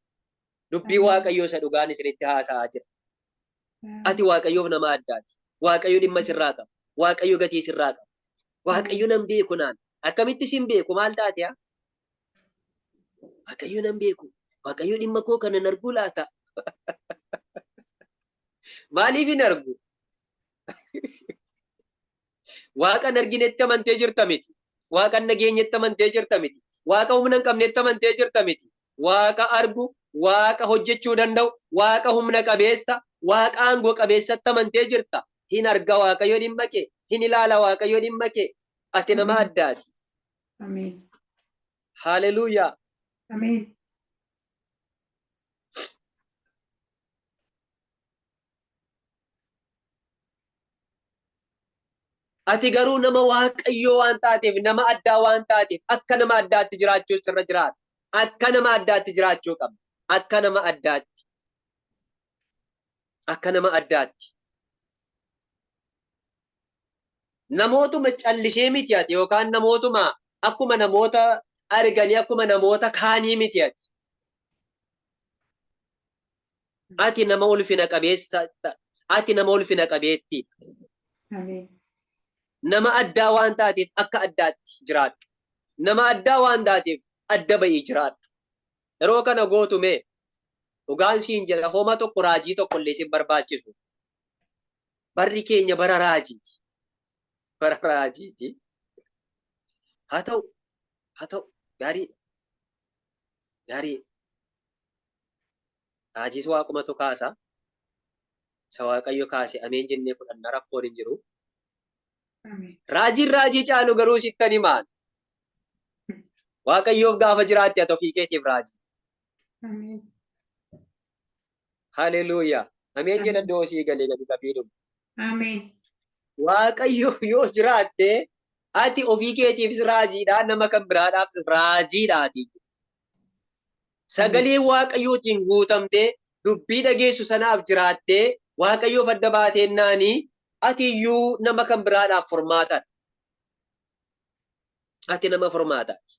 Dubbii Ameen. Waaqayyoo isa dhugaan isinitti haasa'aa jira. Ati Waaqayyoof nama addaati. Waaqayyo dhimma sirraa qaba. Waaqayyo gatii sirraa qaba. Waaqayyo nan beeku naan. Akkamitti sin beeku maal taate haa? Waaqayyo nan beeku. Waaqayyo dhimma koo kana hin arguu laata? Maaliif hin argu? Waaqa hin arginetti amantee jirta miti. Waaqa hin dhageenyetti amantee jirta miti. Waaqa humna hin qabnetti amantee jirta miti. Waaqa argu, Waaqa hojjechuu danda'u, Waaqa humna qabeessa, Waaqa aangoo qabeessatti amantee jirta. Hin arga Waaqayyo dhimma kee, hin ilaala Waaqayyo dhimma kee. Ati nama Ameen. addaati. Ameen. Haleluuyaa. Ameen. Ati garuu nama Waaqayyoo waan taateef, nama addaa waan taateef, akka nama addaatti jiraachuu sirra jiraata. Akka nama addaatti jiraachuu qabda. Akka nama addaatti. Akka nama addaatti. Namootuma callisee miti ati yookaan namootuma akkuma namoota arganii akkuma namoota kaanii miti ati. Ati nama ulfina qabeessa, ati nama ulfina qabeettii. Ameen. Nama addaa waan taateef akka addaatti jiraadhu. Nama addaa waan taateef adda ba'ii jiraadhu. Yeroo kana gootu mee dhugaan siin jedha homa tokko raajii tokko illee sin barbaachisu. Barri keenya bara raajiiti. Bara raajiiti. Haa ta'u, haa ta'u, gaariidha. Gaariidha. Raajiis waaqumatu kaasa. Isa Waaqayyo kaase ameen jennee fudhanna rakkoon hin jiru. Ameen. Raajiin raajii caalu garuu sittan himaan. Waaqayyoof gaafa jiraatte ati ofii keetiif raajii. Ameen. Haleluuyaa. Ameen jedha Ameen. iddoo sii galee gadi qabii dhumu. Ameen. Waaqayyoof yoo jiraatte ati ofii keetiifis raajiidha nama kan biraadhaafis raajiidhaati. Sagalee Waaqayyootiin guutamtee dubbii dhageessu sanaaf jiraattee Waaqayyoof adda baateennaanii ati iyyuu nama kan biraadhaaf furmaatadha. Ati nama furmaataati.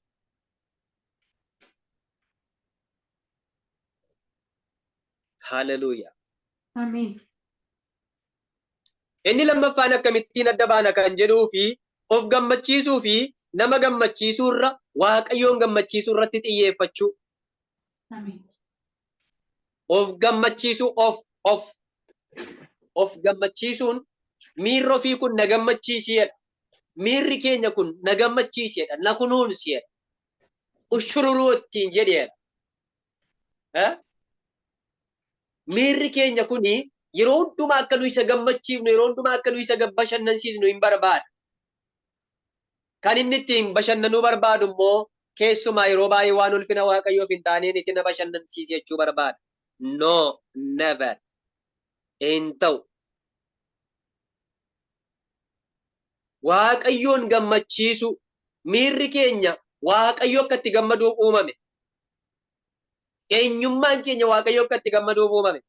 Haleluuyaa. Ameen. Inni lammaffaan akkamittiin adda baana kan jedhuu fi of gammachiisuu fi nama gammachiisuu irra Waaqayyoon gammachiisuu irratti xiyyeeffachuu. Ameen. Of gammachiisuu of of of gammachiisuun miirri ofii kun na gammachiisiidha. Miirri keenya kun na gammachiisedha, na kunuunsiidha. Ushururuu ittiin jedheedha. Eh? Miirri keenya kun yeroo hundumaa akka nu isa gammachiifnu, yeroo hundumaa akka nu isa bashannansiisnu hin barbaada. Kan inni ittiin bashannanuu barbaadu immoo keessumaa yeroo baay'ee waan ulfina Waaqayyoof hin taaneen itti na bashannansiisi jechuu barbaada. No, never. Hin ta'u. Waaqayyoon gammachiisu miirri keenya Waaqayyo akka itti gammaduuf uumame. Eenyummaan keenya Waaqayyo akka itti gammaduuf uumame.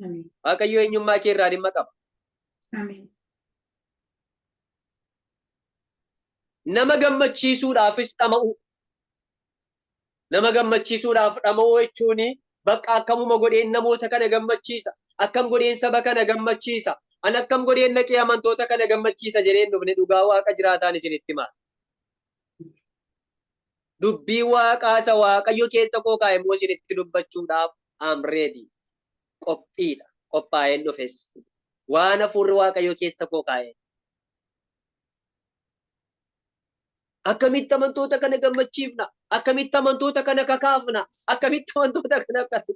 Ameen. Waaqayyo eenyummaa kee irraa dhimma qaba. Ameen. Nama gammachiisuudhaafis dhama'uu. Nama gammachiisuudhaaf dhama'uu jechuun bakka akkamuma godheen namoota kana gammachiisa. Akkam godheen saba kana gammachiisa. An akkam godheen dhaqee amantoota kana gammachiisa jedheen dhufne dhugaa Waaqa jiraataan isinitti himaa. Dubbii Waaqaa isa Waaqayyo keessa koo kaa'e immoo isinitti dubbachuudhaaf am ready. Qophiidha. Qophaa'een dhufes. Waan hafuurri Waaqayyo keessa koo kaa'e. Akkamitti amantoota kana gammachiifna? Akkamitti amantoota kana kakaafna? Akkamitti amantoota kana akkas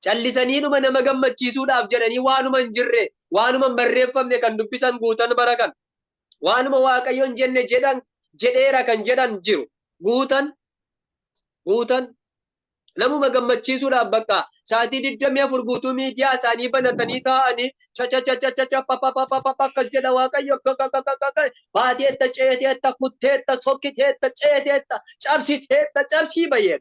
Callisaniinuma nama gammachiisuudhaaf jedhanii waanuma hin jirre, waanuma hin barreeffamne kan dubbisan guutan bara kana. Waanuma Waaqayyo hin jenne jedhan jedheera kan jedhan jiru. Guutan guutan namuma gammachiisuudhaaf bakka sa'aatii 24 guutuu miidiyaa isaanii banatanii taa'anii chachachachacha papapapapa akkas jedha Waaqayyo kakakakaka baateetta ceeteetta kutteetta sokkiteetta ceeteetta cabsiteetta cabsii bayyee.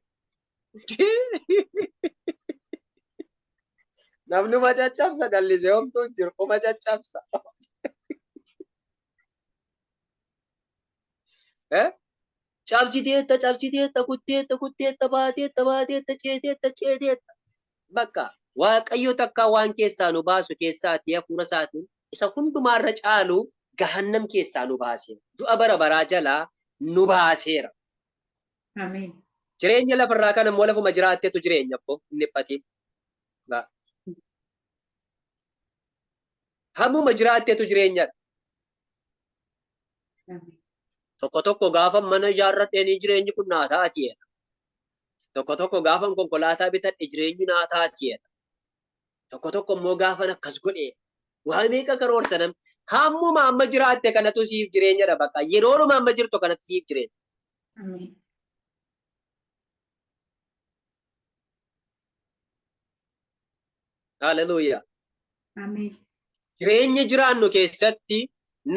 Namnuma caccabsa callisee homtuu hin jiru. Uma caccabsa. Eh? Cabsiteetta, cabsiteetta, kutteetta, kutteetta, baateetta, baateetta, ceeteetta, ceeteetta. Bakka Waaqayyo takka waan keessaa nu baasu keessaatii hafuura isaatiin isa hundumaarra caalu gahannam keessaa nu baaseera. Du'a bara baraa jalaa nu baaseera. Ameen. Jireenya lafarraa kana immoo lafuma jiraattetu jireenya abbo hin dhiphatiin. Hammuma jiraattetu jireenyadha. Ameen. Tokko tokko gaafa mana ijaarradheenii jireenyi kun naa taati jedha. Tokko tokko gaafa konkolaataa bitadhe jireenyi naa taati jedha. Tokko tokko immoo gaafan akkas godhe waa meeqa karoorsa namni. Hammuma amma jiraatte kanatu siif jireenyadha bakka. Yeroodhuma amma jirtu kanatti siif jireenya. Ameen. Haleluuyaa. Ameen. Jireenya jiraannu keessatti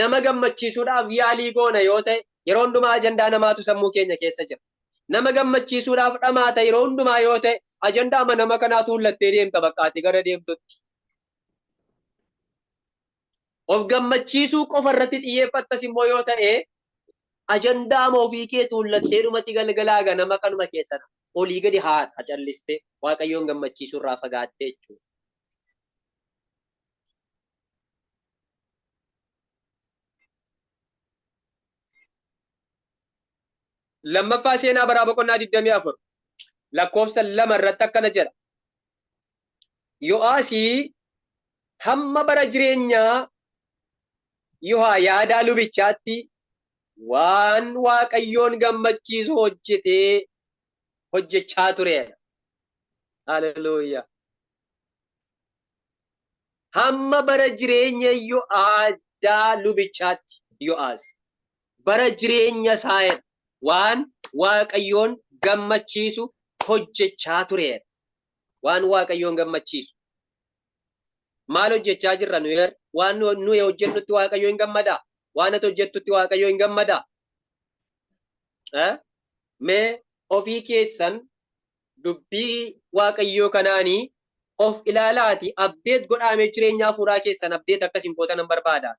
nama gammachiisuudhaaf yaalii goona yoo ta'e yeroo hundumaa ajandaa namaatu sammuu keenya keessa jira. Nama gammachiisuudhaaf dhamaata yeroo hundumaa yoo ta'e ajandaa nama kanaa tuullattee deemta bakka ati gara deemtutti. Of gammachiisuu qofa irratti xiyyeeffattas immoo yoo ta'e ajandaa ofii kee tuullattee dhumatti galgalaa ganama kanuma keessana olii gadi haata callistee Waaqayyoon gammachiisuu irraa fagaattee jechuudha. Lammaffaa seenaa baraa boqonnaa 24 lakkoofsa 2 irratti akkana jedha. Yo'aasii hamma bara jireenyaa Yohaa yaadaa lubichaatti waan Waaqayyoon gammachiisu hojjetee hojjechaa tureera. Haleluuyaa. Hamma bara jireenya Yo'aadaa lubichaatti Yo'aas bara jireenya isaa waan Waaqayyoon gammachiisu hojjechaa tureera. Waan Waaqayyoon gammachiisu. Maal hojjechaa jirra nuyi? Waan nuyi hojjennutti Waaqayyo hin gammadaa? Waan ati hojjettutti Waaqayyo hin gammadaa? Mee ofii keessan dubbii Waaqayyoo kanaanii of ilaalaati abdeet godhaamee jireenya hafuuraa keessan abdeet akkas hin gootan barbaada.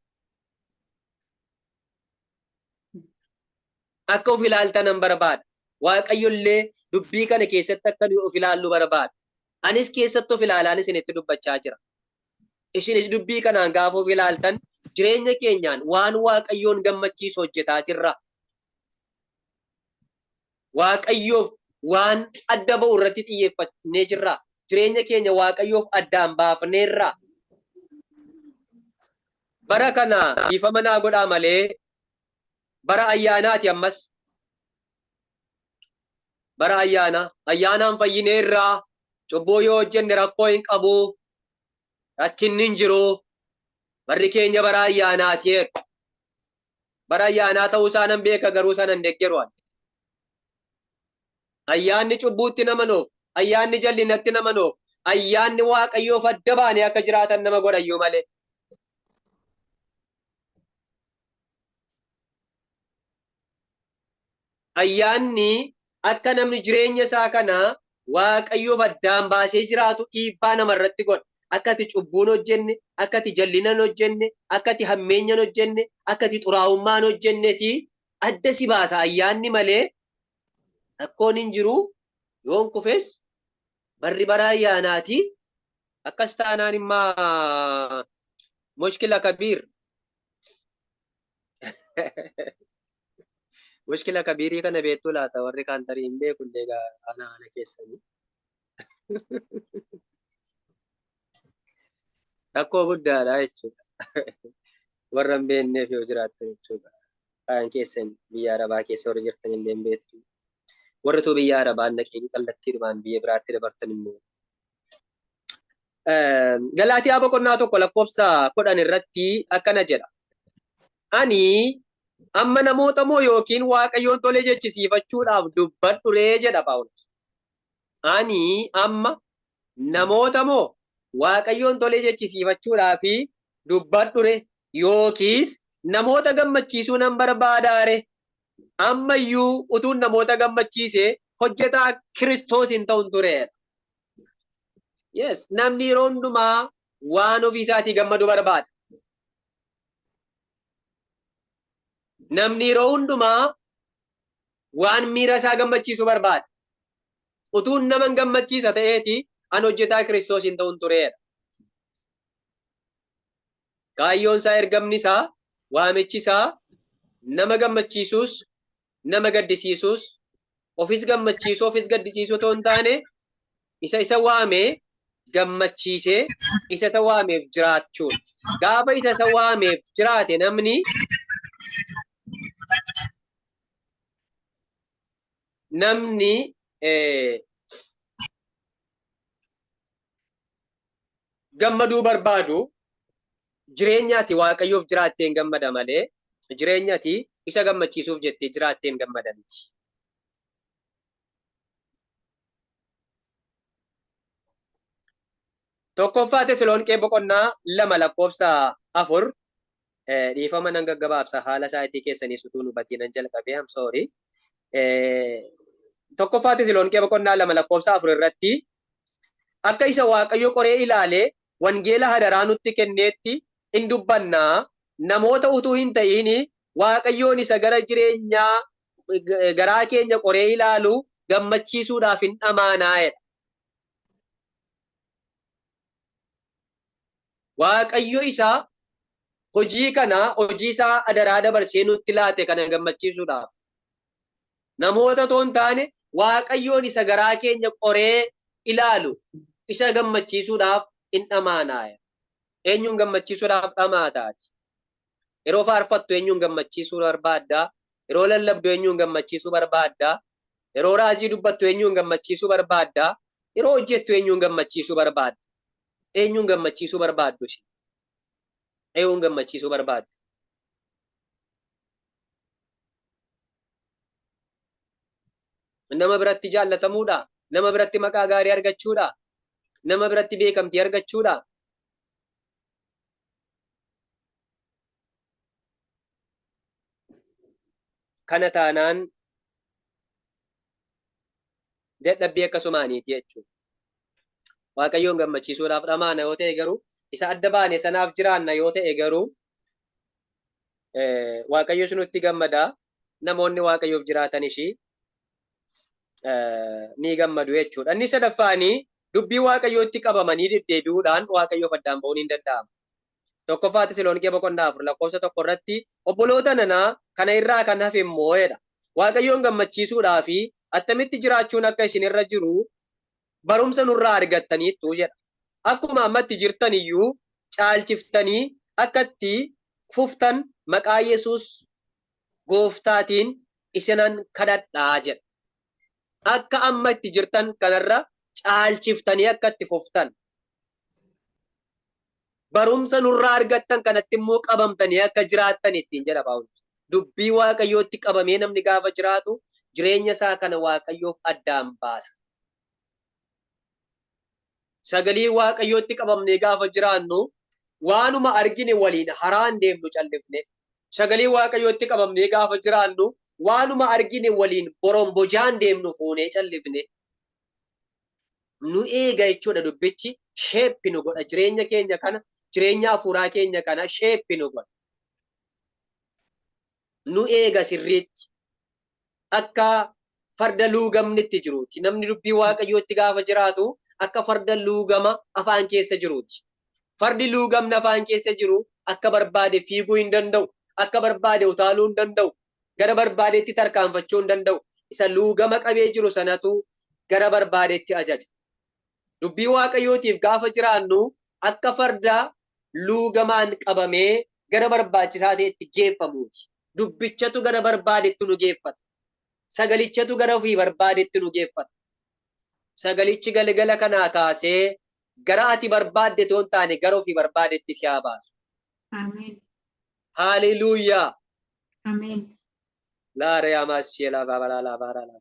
Akka of ilaaltan nan barbaada. Waaqayyo illee dubbii kana keessatti akka nuyi of ilaallu barbaada. Anis keessatti of ilaalaan isinitti dubbachaa jira. Isinis dubbii kanaan gaafa of ilaaltan jireenya keenyaan waan Waaqayyoon gammachiisu hojjetaa jirra. Waaqayyoof waan adda ba'u irratti xiyyeeffannee jirra. Jireenya keenya Waaqayyoof addaan baafneerra. Bara kana dhiifama naa godhaa malee bara ayyaanaati ammas. Bara ayyaanaa. Ayyaanaan fayyineerraa. Cubbuu yoo hojjenne rakkoo hin qabu. Rakkinni hin jiru. Barri keenya bara ayyaanaati jedhu. Bara ayyaanaa ta'uu isaa nan beeka garuu sana hin deggeru ani. Ayyaanni cubbuutti nama noof, ayyaanni jallinatti nama noof, ayyaanni Waaqayyoof adda baanee akka jiraatan nama godhayyuu malee. Ayyaanni akka namni jireenya isaa kana Waaqayyoof addaan baasee jiraatu dhiibbaa namarratti godha. Akka ati cubbuun hojjenne, akka ati jallina hin hojjenne, akka ati hammeenya hin hojjenne, akka ati xuraa'ummaa hin hojjenneti adda si baasa ayyaanni malee rakkoon hin jiru. Yoon kufes barri bara ayyaanaati. Akkas taanaan immaa mushkila kabiir. Mushkila kabiirii kana beektuu laata warri kaan tarii hin beeku illee egaa ana ana keessanii. Rakkoo guddaadha jechuudha. Warra hin beekneef yoo jiraattan jechuudha. Kaan keessan biyya Arabaa keessa warri jirtan illee hin beektu. Warri utuu biyya Arabaa hin dhaqiin kallattiidhumaan biyya biraatti dabartan immoo. Galaatiyaa boqonnaa 1 lakkoofsa 10 irratti akkana jedha. Ani amma namoota moo yookiin Waaqayyoon tole jechisiifachuudhaaf dubbadhu ree jedha Phaawulos. Ani amma namoota moo Waaqayyoon tole jechisiifachuudhaaf dubbadhu ree yookiis namoota gammachiisuu nan barbaadaa ree? Amma iyyuu utuun namoota gammachiise hojjetaa Kiristoos hin ta'un tureera. Yes, namni yeroo hundumaa waan ofii isaatii gammadu barbaada. Namni yeroo hundumaa waan miira isaa gammachiisu barbaada. Utuun nama hin gammachiisa ta'eeti an hojjetaa Kiristoos hin ta'un tureedha. Kaayyoon isaa, ergamni isaa, waamichi isaa nama gammachiisuus nama gaddisiisuus, ofis gammachiisuu ofis gaddisiisuu otoo hin taane, isa isa waame gammachiisee isa isa waameef jiraachuun. Gaafa isa isa waameef jiraate namni namni gammaduu barbaadu jireenya ati Waaqayyoof jiraatteen gammada malee jireenya ati isa gammachiisuuf jettee jiraatteen gammada miti. Tokkoffaa Teseloonqee boqonnaa 2 lakkoofsa 4, dhiifama nan gaggabaabsa, haala saayitii keessanii sutuu nu batii nan jalqabee, I'm sorry. Tokkoffaa Teseloonqee boqonnaa 2 lakkoofsa 4 irratti, akka isa Waaqayyo qoree ilaalee wangeela hadaraa nutti kenneetti in dubbannaa, namoota utuu hin ta'iin Waaqayyoon isa gara jireenyaa garaa keenya qoree ilaalu gammachiisuudhaaf hin dhamaanaa jedha. Waaqayyo isa hojii kana, hojii isaa adaraa dabarsee nutti laate kana gammachiisuudhaaf, namoota otoo hin taane Waaqayyoon isa garaa keenya qoree ilaalu isa gammachiisuudhaaf in dhamaanaaya. Eenyuun gammachiisuudhaaf dhamaataati? Yeroo faarfattu eenyuun gammachiisuu barbaadda? Yeroo lallabdu eenyuun gammachiisuu barbaadda? Yeroo raajii dubbattu eenyuun gammachiisuu barbaadda? Yeroo hojjettu eenyuun gammachiisuu barbaadda? Eenyuun gammachiisuu barbaaddu isin? Eenyuun gammachiisuu barbaaddu? Nama biratti jaallatamuudha? Nama biratti maqaa gaarii argachuudha? Nama biratti beekamtii argachuudha? Kana taanaan dadhabbii akkasumaaniiti jechuudha. Waaqayyoon gammachiisuudhaaf dhamaana yoo ta'e garuu, isa adda baane sanaaf jiraanna yoo ta'e garuu, Waaqayyos nutti gammada. Namoonni Waaqayyoof jiraatan ishii ni gammadu jechuudha. Inni sadaffaanii, dubbii Waaqayyootti qabamanii deddeebi'uudhaan Waaqayyoof addaan ba'uun hin danda'ama. Tokkoffaa Teseloonqee boqonnaa 4 lakkoofsa 1 irratti, obboloota nana, kana irraa kan hafe immoo jedha. Waaqayyoon gammachiisuudhaa fi attamitti jiraachuun akka isin irra jiru barumsa nurraa argattaniittu jedha. Akkuma ammatti jirtan iyyuu caalchiftanii akka itti fuftan maqaa Yesuus gooftaatiin isinan kadhadha jedha. Akka amma itti jirtan kanarra caalchiftanii akka itti fuftan. Barumsa nurraa argattan kanatti immoo qabamtanii akka jiraattan ittiin jedha Phaawulos. Dubbii Waaqayyootti qabamee namni gaafa jiraatu jireenya isaa kana Waaqayyoof addaan baasa. Sagalee Waaqayyootti qabamnee gaafa jiraannu waanuma argine waliin haraan deemnu callifne. Sagalee Waaqayyootti qabamnee gaafa jiraannu waanuma argine waliin borombojaan deemnu fuunee callifne. Nu eega jechuudha dubbichi, shape nu godha, jireenya keenya kana, jireenya hafuuraa keenya kana shape nu godha. Nu eega sirriitti. Akka farda luugamni itti jiruuti. Namni dubbii Waaqayyootti gaafa jiraatu akka farda luugama afaan keessa jiruuti. Fardi luugamni afaan keessa jiru akka barbaade fiiguu hin danda'u. Akka barbaade utaaluu hin danda'u. Gara barbaadetti tarkaanfachuu hin danda'u. Isa luugama qabee jiru sanatu gara barbaadetti ajaja. Dubbii Waaqayyootiif gaafa jiraannu akka farda luugamaan qabamee gara barbaachisaa ta'etti geeffamuuti. Dubbichatu gara barbaadetti nu geeffata. Sagalichatu gara ofii barbaadetti nu geeffata. Sagalichi galgala kanaa kaasee gara ati barbaadde otoo hin taane gara ofii barbaadetti si haa baasu. Ameen. Haaleluuyaa. Ameen. Laariyaa maashee lafaa balaa lafaa lafaa.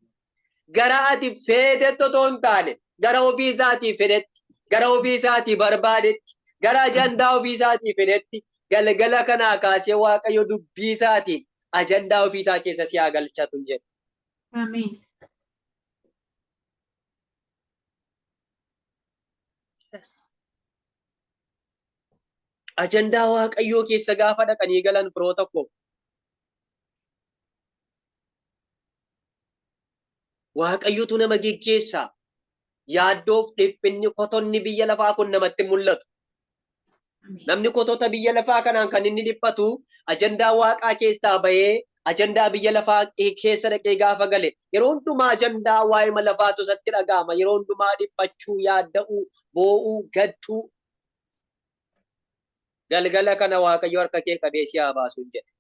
Gara ati feetetti otoo hin taane gara ofii isaatii fedhetti, gara ofii isaatii barbaadetti, gara ajandaa ofii isaatii fedhetti galgala kanaa kaasee Waaqayyo dubbii isaatiin ajandaa ofii isaa keessa si haa galchatu jedhe. Ameen. Yes. Ajandaa Waaqayyoo keessa gaafa dhaqanii galan firoota koo. Waaqayyotu nama geggeessa. Yaaddoof dhiphinni kotonni biyya lafaa kun namatti mul'atu. Namni kotota biyya lafaa kanaan kan inni dhiphatu ajandaa waaqaa keessaa bahee ajandaa biyya lafaa keessa dhaqee gaafa gale yeroo hundumaa ajandaa waa'ima lafaatu isatti dhaga'ama. Yeroo hundumaa dhiphachuu, yaadda'uu, boo'uu, gadduu. Galgala kana Waaqayyo harka kee qabee si haa baasuun jedhe.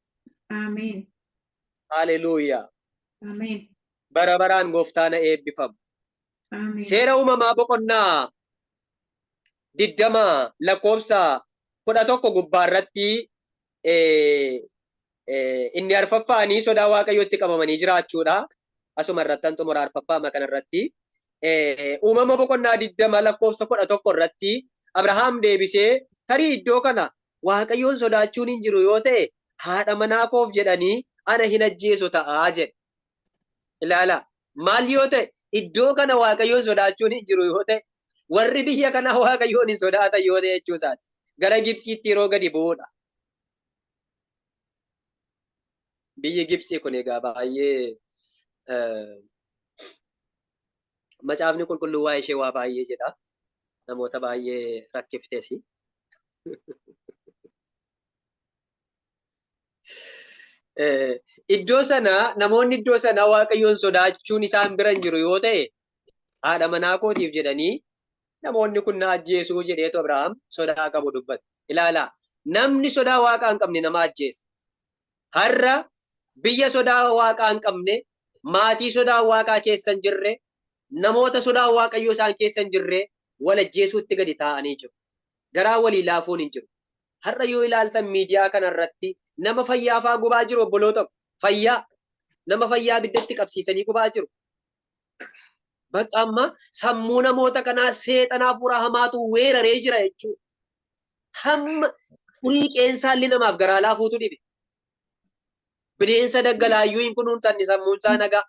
Ameen. Haleluuyaa. Ameen. Bara baraan gooftaan haa eebbifamu. Ameen. Seera uumamaa boqonnaa 20 lakkoofsa 11 gubbaa irratti inni arfaffaanii sodaa Waaqayyootti qabamanii jiraachuudha. Asuma irrattan xumura arfaffaa kana irratti. Uumama boqonnaa 20 lakkoofsa 11 irratti Abrahaam deebisee tarii iddoo kana Waaqayyoon sodaachuun hin jiru yoo ta'e haadha manaa koof jedhanii ana hin ajjeesu ta'aa jedhe. Ilaala maal yoo ta'e iddoo kana Waaqayyoon sodaachuun hin jiru yoo ta'e warri biyya kanaa Waaqayyoon hin sodaatan yoo ta'e jechuu isaati. Gara Gibsiitti yeroo gadi bu'uudha. Biyyi Gibsii kun egaa baay'ee macaafni qulqulluu waa'ee ishee waa baay'ee jedha. Namoota baay'ee rakkifteesi. Iddoo sana namoonni iddoo sana Waaqayyoon sodaachuun isaan bira hin jiru yoo ta'e haadha manaa kootiif jedhanii namoonni kun na ajjeesuu jedheetu Abrahaam sodaa qabu dubbate. Ilaalaa namni sodaa Waaqaa hin qabne nama ajjeesa. Har'a biyya sodaa Waaqaa hin qabne, maatii sodaa Waaqaa keessa hin jirre, namoota sodaa Waaqayyoo isaan keessa hin jirre wal ajjeesuutti gadi taa'anii jiru. Garaa walii laafuun hin jiru. Har'a yoo ilaaltan miidiyaa kana irratti nama fayyaa faa gubaa jiru obboloota ko. Fayyaa nama fayyaa abiddatti qabsiisanii gubaa jiru. Bakka amma sammuu namoota kanaa seexana hafuura hamaatu weeraree jira jechuudha. Hamma xurii qeensaalli namaaf garaa laafuutu dhibe. Bineensa daggalaayyuu hin kunuunsanni sammuunsaa nagaa.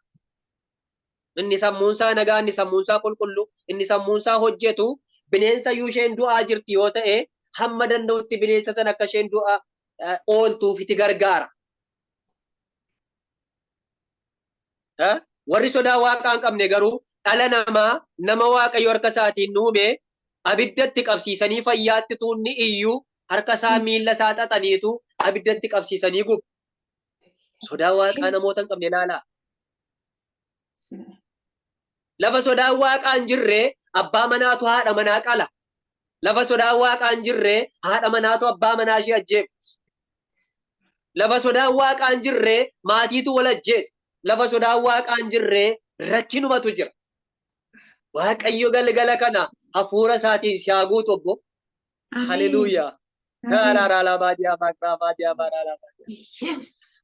Inni sammuunsaa nagaa, inni sammuunsaa qulqulluu, inni sammuunsaa hojjetu bineensa iyyuu isheen du'aa jirti yoo ta'e hamma danda'utti bineensa sana akka isheen du'a ooltuuf itti gargaara. Warri sodaa waaqaa hin qabne garuu dhala namaa nama Waaqayyo harka isaatiin uume abiddatti qabsiisanii fayyaatti tuunni iyyuu harka isaa miilla isaa xaxaniitu abiddatti qabsiisanii gubu. Sodaa waaqaa namoota hin qabne ilaalaa. Lafa sodaan waaqaa hin jirre abbaa manaatu haadha manaa qala. Lafa sodaan waaqaa hin jirre haadha manaatu abbaa manaa ishee ajjeefti. Lafa sodaan waaqaa hin jirre maatiitu wal ajjeesa. Lafa sodaan waaqaa hin jirre rakkinumatu jira. Waaqayyo galgala kana hafuura isaatiin si haa guutu obbo. Ameen. Haleluuyaa. Ameen.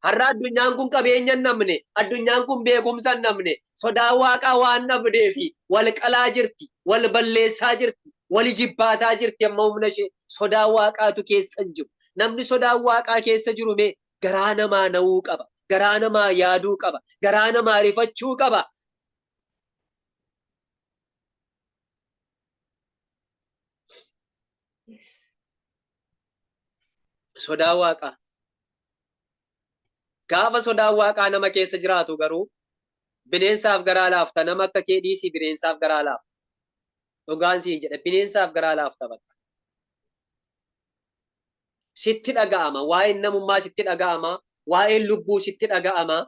Har'a addunyaan kun qabeenya hin dhabne, addunyaan kun beekumsa hin dhabne, sodaa waaqaa waan dhabdee fi wal qalaa jirti, wal balleessaa jirti, wal jibbaataa jirti amma humna ishee sodaa waaqaatu keessa hin jiru. Namni sodaa waaqaa keessa jiru mee garaa namaa na'uu qaba, garaa namaa yaaduu qaba, garaa namaa rifachuu qaba. Sodaa waaqaa. Gaafa sodaan waaqaa nama keessa jiraatu garuu bineensaaf garaa laafta nama akka kee dhiisii bineensaaf garaa laafta. Dhugaan siin jedha bineensaaf garaa laafta bakka. Sitti dhaga'ama waa'een namummaa sitti dhaga'ama waa'een lubbuu sitti dhaga'ama.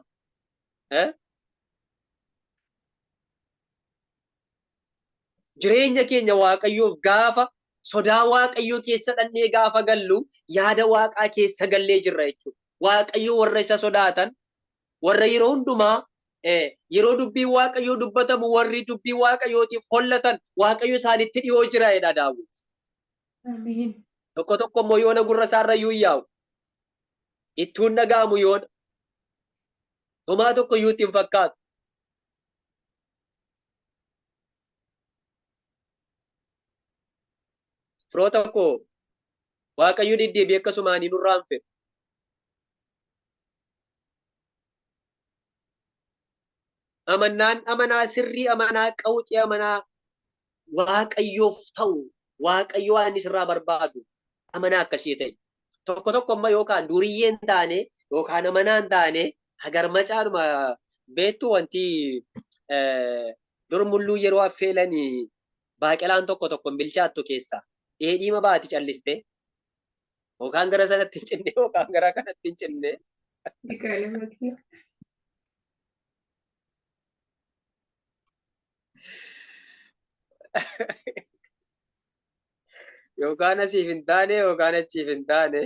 Jireenya keenya Waaqayyoof gaafa sodaa Waaqayyoo keessa dhannee gaafa gallu yaada Waaqaa keessa gallee jirra jechuudha. Waaqayyo warra isa sodaatan warra yeroo hundumaa yeroo dubbiin Waaqayyoo dubbatamu warri dubbii Waaqayyootiif hollatan Waaqayyo isaanitti dhiyoo jira jedha Daawit. Ameen. Tokko tokko immoo yoona gurra isaarra iyyuu hin yaa'u. Ittuun dhaga'amu yoona. Homaa tokko iyyuu itti hin fakkaatu. Firoota koo Waaqayyo deddeebi'ee akkasumaanii nurraa hin fedhu. Amannaan amanaa sirrii amanaa qawxii amanaa Waaqayyoof ta'u Waaqayyo waan inni sirraa barbaadu amanaa akkasii ta'e. Tokko tokko amma yookaan duriyyee hin taane yookaan amanaa hin taane hagarmacaadhuma beektu wanti dur mulluu yeroo affeelanii baaqelaan tokko tokko hin bilchaattu keessaa dheedhiima baati calliste yookaan gara sanatti hin cinne yookaan gara kanatti hin cinne. Yookaan asiif hin taane yookaan achiif hin taane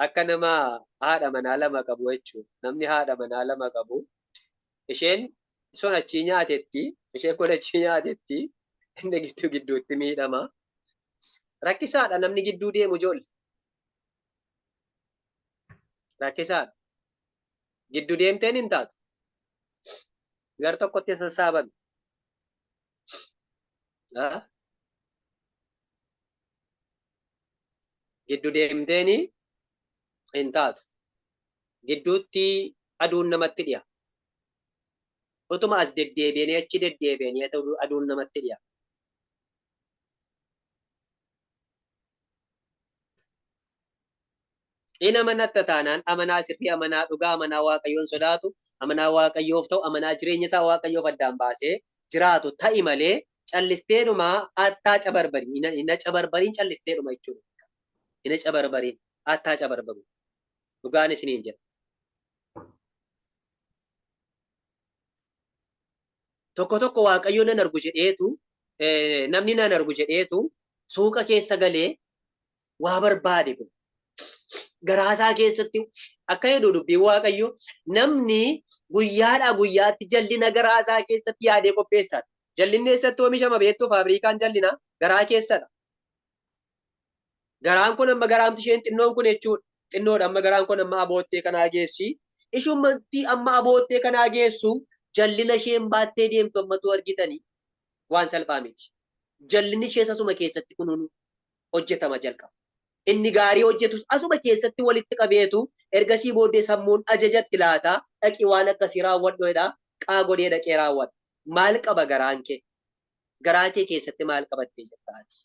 akka nama haadha manaa lama qabu jechuudha. Namni haadha manaa lama qabu isheen sun achii nyaatetti isheen kun achii nyaatetti inni gidduu gidduutti miidhama. Rakkisaadha namni gidduu deemu ijoollee. Rakkisaadha. Giddu deemteen hin taatu. Gar tokkotti sassaabame. Giddu deemteen hin taatu. Gidduutti aduun namatti dhiya. Utuma as deddeebi'anii achi deddeebi'anii aduun namatti dhiya. In amanatta taanaan amanaa sirrii, amanaa dhugaa, amanaa Waaqayyoon sodaatu, amanaa Waaqayyoof ta'u, amanaa jireenya isaa Waaqayyoof addaan baasee jiraatu ta'i malee callisteedhuma attaa cabarbariin, ina cabarbariin callisteedhuma jechuudha. Ina cabarbariin attaa cabarbaru. Dhugaan isiniin jedha. Tokko tokko Waaqayyo nan argu jedheetu, namni nan argu jedheetu suuqa keessa galee waa barbaade kun. Garaasaa keessatti akka jedhu dubbiin Waaqayyo namni guyyaadhaa guyyaatti jallina garaasaa keessatti yaadee qopheessa. Jallinni eessatti oomishama beektuu? Faabirikaan jallina garaa keessadha. Garaan kun amma garaamti isheen xinnoon kun jechuudha. Xinnoodha amma garaan kun amma aboottee kanaa geessi. Ishumatti amma aboottee kanaa geessu jallina isheen baattee deemtu ammatu argitanii waan salphaa miti. Jallinni ishees asuma keessatti kunuun hojjetama jalqaba. Inni gaarii hojjetus asuma keessatti walitti qabeetu ergasii booddee sammuun ajajatti laata dhaqi waan akkasii raawwadhu jedha qaa godhee dhaqee raawwata. Maal qaba garaan kee? Garaa kee keessatti maal qabattee jirta ati?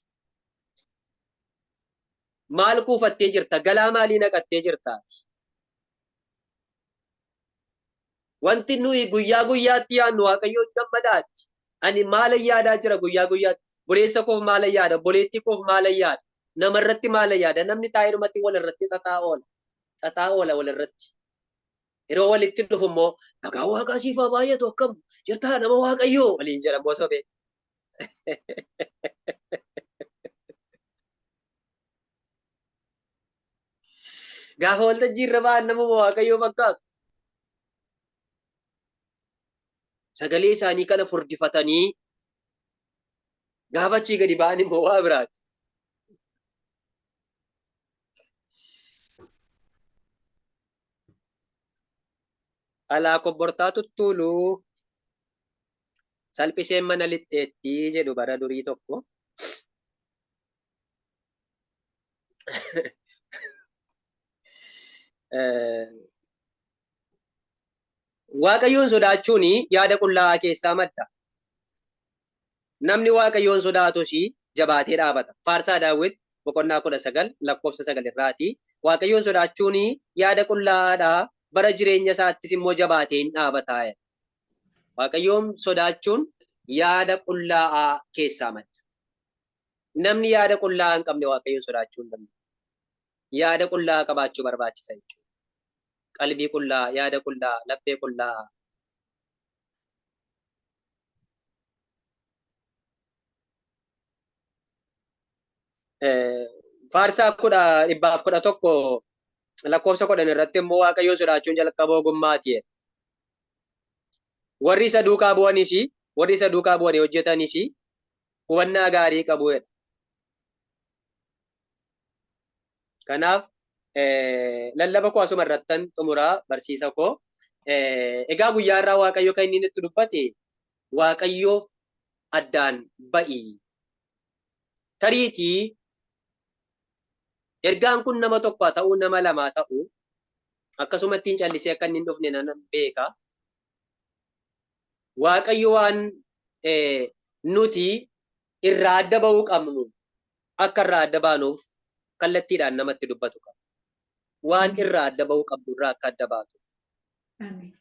Maal kuufattee jirta? Galaa maalii naqattee jirta ati? Wanti nuyi guyyaa guyyaatti yaadnu Waaqayyoon gammadaatti. Ani maalan yaadaa jira guyyaa guyyaatti? Obboleessa koof maalan yaada? Obboleettii koof maalan yaada? Namarratti maalan yaada? Namni taa'eedhumatti walirratti xaxaa oola. Xaxaa oola walirratti. Yeroo walitti dhufu immoo nagaa waaqaa siif haa baay'atu akkam jirtaa nama waaqayyoo waliin jedha immoo sobee. Gaafa waltajjii irra ba'an namuma waaqayyoo fakkaatu. Sagalee isaanii kana furdifatanii gaafa achii gadi ba'an immoo waa biraati. Alaa kobbortaa tuttuuluu salphiseen mana lixxeetti jedhu bara durii tokko. Waaqayyoon sodaachuun yaada qullaa'aa keessaa madda. Namni Waaqayyoon sodaatus jabaatee dhaabata. Faarsaa Daawit boqonnaa 19 lakkoofsa 9 irraati. Waaqayyoon sodaachuun yaada qullaa'aadha. Bara jireenya isaattis immoo jabaatee hin dhaabata. Waaqayyoon sodaachuun yaada qullaa'aa keessaa madda. Namni yaada qullaa'aa hin qabne Waaqayyoon sodaachuu hin danda'u. Yaada qullaa'aa qabaachuu barbaachisa jechuudha. Qalbii qullaa'aa, yaada qullaa'aa, laphee qullaa'aa. Faarsaa 111 lakkoofsa 10 irratti immoo Waaqayyoon sodaachuun jalqaba ogummaati jedha. Warri isa duukaa bu'anis, warri isa duukaa bu'anii hojjetanis hubannaa gaarii qabu jedha. Kanaaf lallaba koo asuma irrattan xumuraa barsiisa koo. Egaa guyyaa irraa Waaqayyo kan inni nutti dubbate Waaqayyoof addaan ba'i. Tariitii ergaan kun nama tokko haa ta'u nama lama haa ta'u akkasumatti hin callisee akka inni hin dhufne nan beeka. Waaqayyo waan Nuti irraa adda ba'uu qabnu akka irraa adda baanuuf kallattiidhaan namatti dubbatu qaba. Waan irraa adda ba'uu qabdu irraa akka adda baatu. Ameen.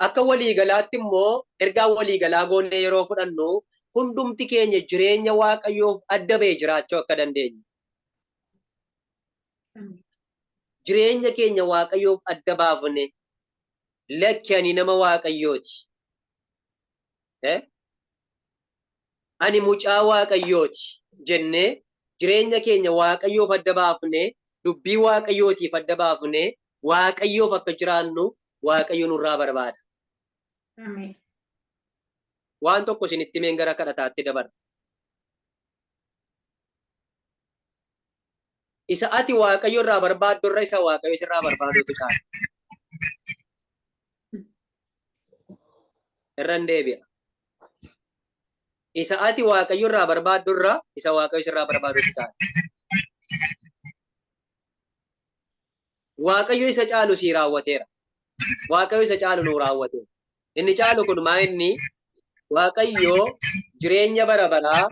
Akka waliigalaatti immoo ergaa waliigalaa goonee yeroo fudhannu hundumti keenya jireenya Waaqayyoof adda ba'e jiraachuu akka dandeenyu. Ameen. Jireenya keenya Waaqayyoof adda baafne, lakki ani nama Waaqayyooti. Ani mucaa Waaqayyooti jennee jireenya keenya Waaqayyoof adda baafne, dubbii Waaqayyootiif adda baafne, Waaqayyoof akka jiraannu Waaqayyo nurraa barbaada. Ameen. Waan tokko isinitti himeen gara kadhataatti dabarra. Isa ati Waaqayyo irraa barbaaddu irra isa Waaqayyo sirraa barbaadutu caala. Irran deebi'a. Isa ati Waaqayyo irraa barbaaddu irra isa Waaqayyo sirraa barbaadutu caala. Waaqayyo isa caalu sii raawwateera. Waaqayyo isa caalu nuu raawwateera. Inni caalu kun maa inni? Waaqayyo jireenya bara baraa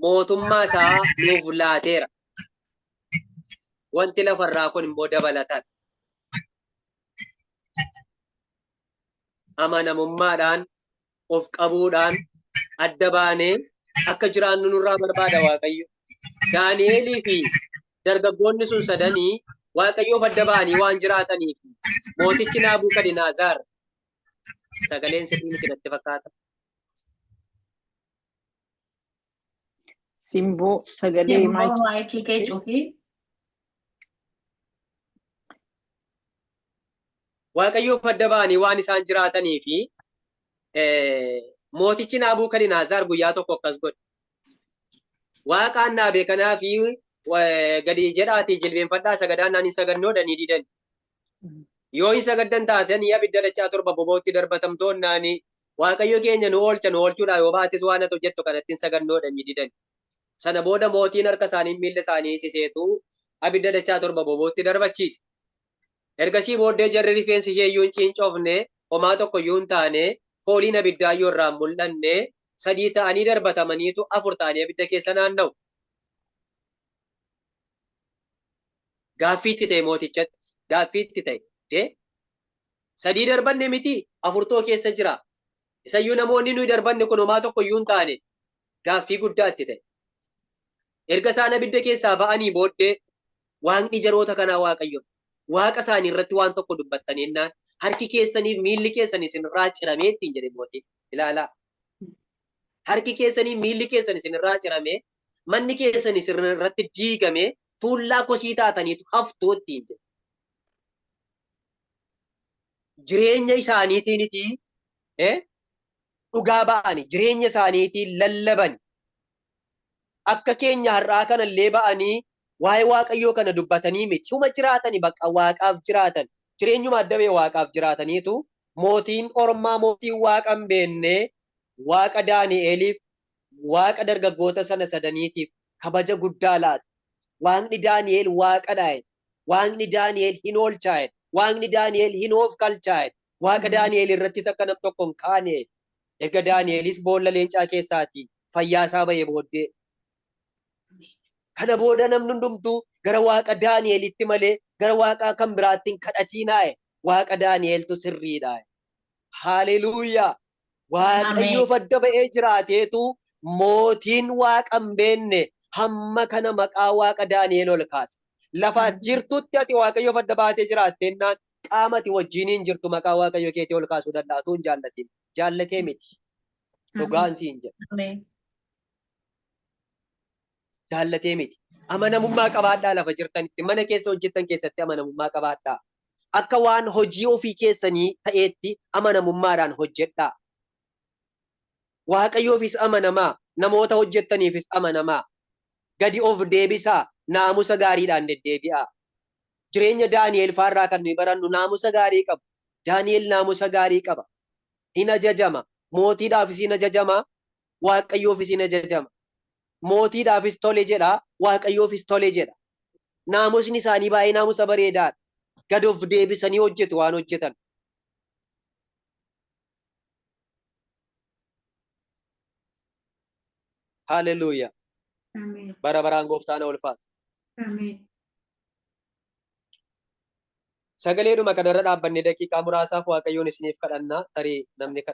mootummaa isaa nuuf laateera. Wanti lafarraa kun immoo dabalataadha. Amanamummaadhaan, of qabuudhaan adda baanee akka jiraannu nurraa barbaada Waaqayyo. Daani'eelii fi dargaggoonni sun sadanii Waaqayyoof adda ba'anii waan jiraataniif mootichi Naabukadinaazaar, sagaleen sirrii miti natti fakkaata. Simboo, sagalee Simboo, maayikii. Maayikii kee cufii. Waaqayyoof adda ba'anii waan isaan jiraatanii fi mootichi Naabukadinaazaar guyyaa tokko akkas godhe. Waaqaan dhaabe kanaa fi gadi jedhaatii jilbeenfadhaa sagadaan naan hin sagannoodhanii didan. Yoo hin sagaddan taatanii abidda dachaa torba boba'utti darbatamtoonnaani Waaqayyo keenya nu oolcha, nu oolchuudhaa yoo baates waan ati hojjettu kanatti hin sagannoodhanii didan. Sana booda mootiin harka isaanii miilla isaanii hiisiseetu abidda dachaa torba boba'utti darbachiise. Ergasii booddee jarri rifeensi ishee iyyuu hin ciincoofne, homaa tokko iyyuu hin taane, fooliin abiddaa iyyuu irraa hin mul'anne, sadii ta'anii darbatamaniitu afur ta'anii abidda keessa naanna'u. Gaaffii itti ta'e mootichatti. Gaaffii itti ta'e. Dee? Sadii darbanne miti, afurtoo keessa jira. Isayyuu namoonni nuyi darbanne kun homaa tokko iyyuu hin taane. Gaaffii guddaa itti ta'e. Erga isaan abidda keessaa ba'anii booddee, Waaqni jaroota kanaa Waaqayyo. Waaqa isaanii irratti waan tokko dubbattanii jennaan harki keessaniif miilli keessan isinirraa ciramee ittiin jedhe mootiin. Ilaalaa. Harki keessanii miilli keessan isinirraa ciramee, manni keessan isinirratti diigamee, tuullaa kosii taataniitu haftuu ittiin jedhe. Jireenya isaaniitiiniti dhugaa ba'ani, jireenya isaaniitiin lallabani. Akka keenya har'aa kanallee ba'anii waa'ee Waaqayyoo kana dubbatanii miti. Huma jiraatani, bakka Waaqaaf jiraatan. Jireenyuma adda ba'e Waaqaaf jiraataniitu mootiin ormaa, mootiin Waaqa hin beekne, Waaqa Daani'eliif, Waaqa dargaggoota sana sadaniitiif kabaja guddaa laate. Waaqni Daani'el Waaqadha jedhe. Waaqni Daani'el hin oolchaa jedhe. Waaqni Daani'el hin oofkalchaa jedhe. Waaqa Daani'el irrattis akka nam tokko hin kaane jedhe. Erga Daani'elis boolla leencaa keessaatii fayyaa isaa ba'ee booddee, kana booda namni hundumtuu gara Waaqa Daani'elitti malee gara Waaqa kan biraatti hin kadhatiinaa jedhe. Waaqa Daani'eltu sirriidha jedhe. Haaleluuyaa! Waaqayyoof adda ba'ee jiraateetu mootiin Waaqa hin beekne hamma kana maqaa Waaqa Daani'el ol kaase. Lafa jirtutti ati Waaqayyoof adda baatee jiraatteennaan qaama ati wajjiniin jirtu maqaa Waaqayyo keetii ol kaasuu danda'a utuu hin jaallatin. Jaallatee miti. Dhugaan siin jedha. Ameen. Jaallatee miti. Amanamummaa qabaadhaa lafa jirtanitti, mana keessa hojjettan keessatti amanamummaa qabaadhaa. Akka waan hojii ofii keessanii ta'eetti amanamummaadhaan hojjedhaa. Waaqayyoofis amanamaa, namoota hojjettaniifis amanamaa. Gadi of deebisaa, naamusa gaariidhaan deddeebi'aa. Jireenya Daani'el faarraa kan nuyi barannu naamusa gaarii qabu. Daani'el naamusa gaarii qaba. Hin ajajama. Mootiidhaafis hin ajajama. Waaqayyoofis hin ajajama. Mootiidhaafis tole jedha. Waaqayyoofis tole jedha. Naamusni isaanii baay'ee naamusa bareedaadha. Gad of deebisanii hojjetu waan hojjetan. Haaleluyyaa. Ameen. Bara baraan gooftaan ulfaatu. Ameen. Sagaleedhuma kanarra dhaabbannee daqiiqaa muraasaaf Waaqayyoon isiniif kadhannaa, tarii namni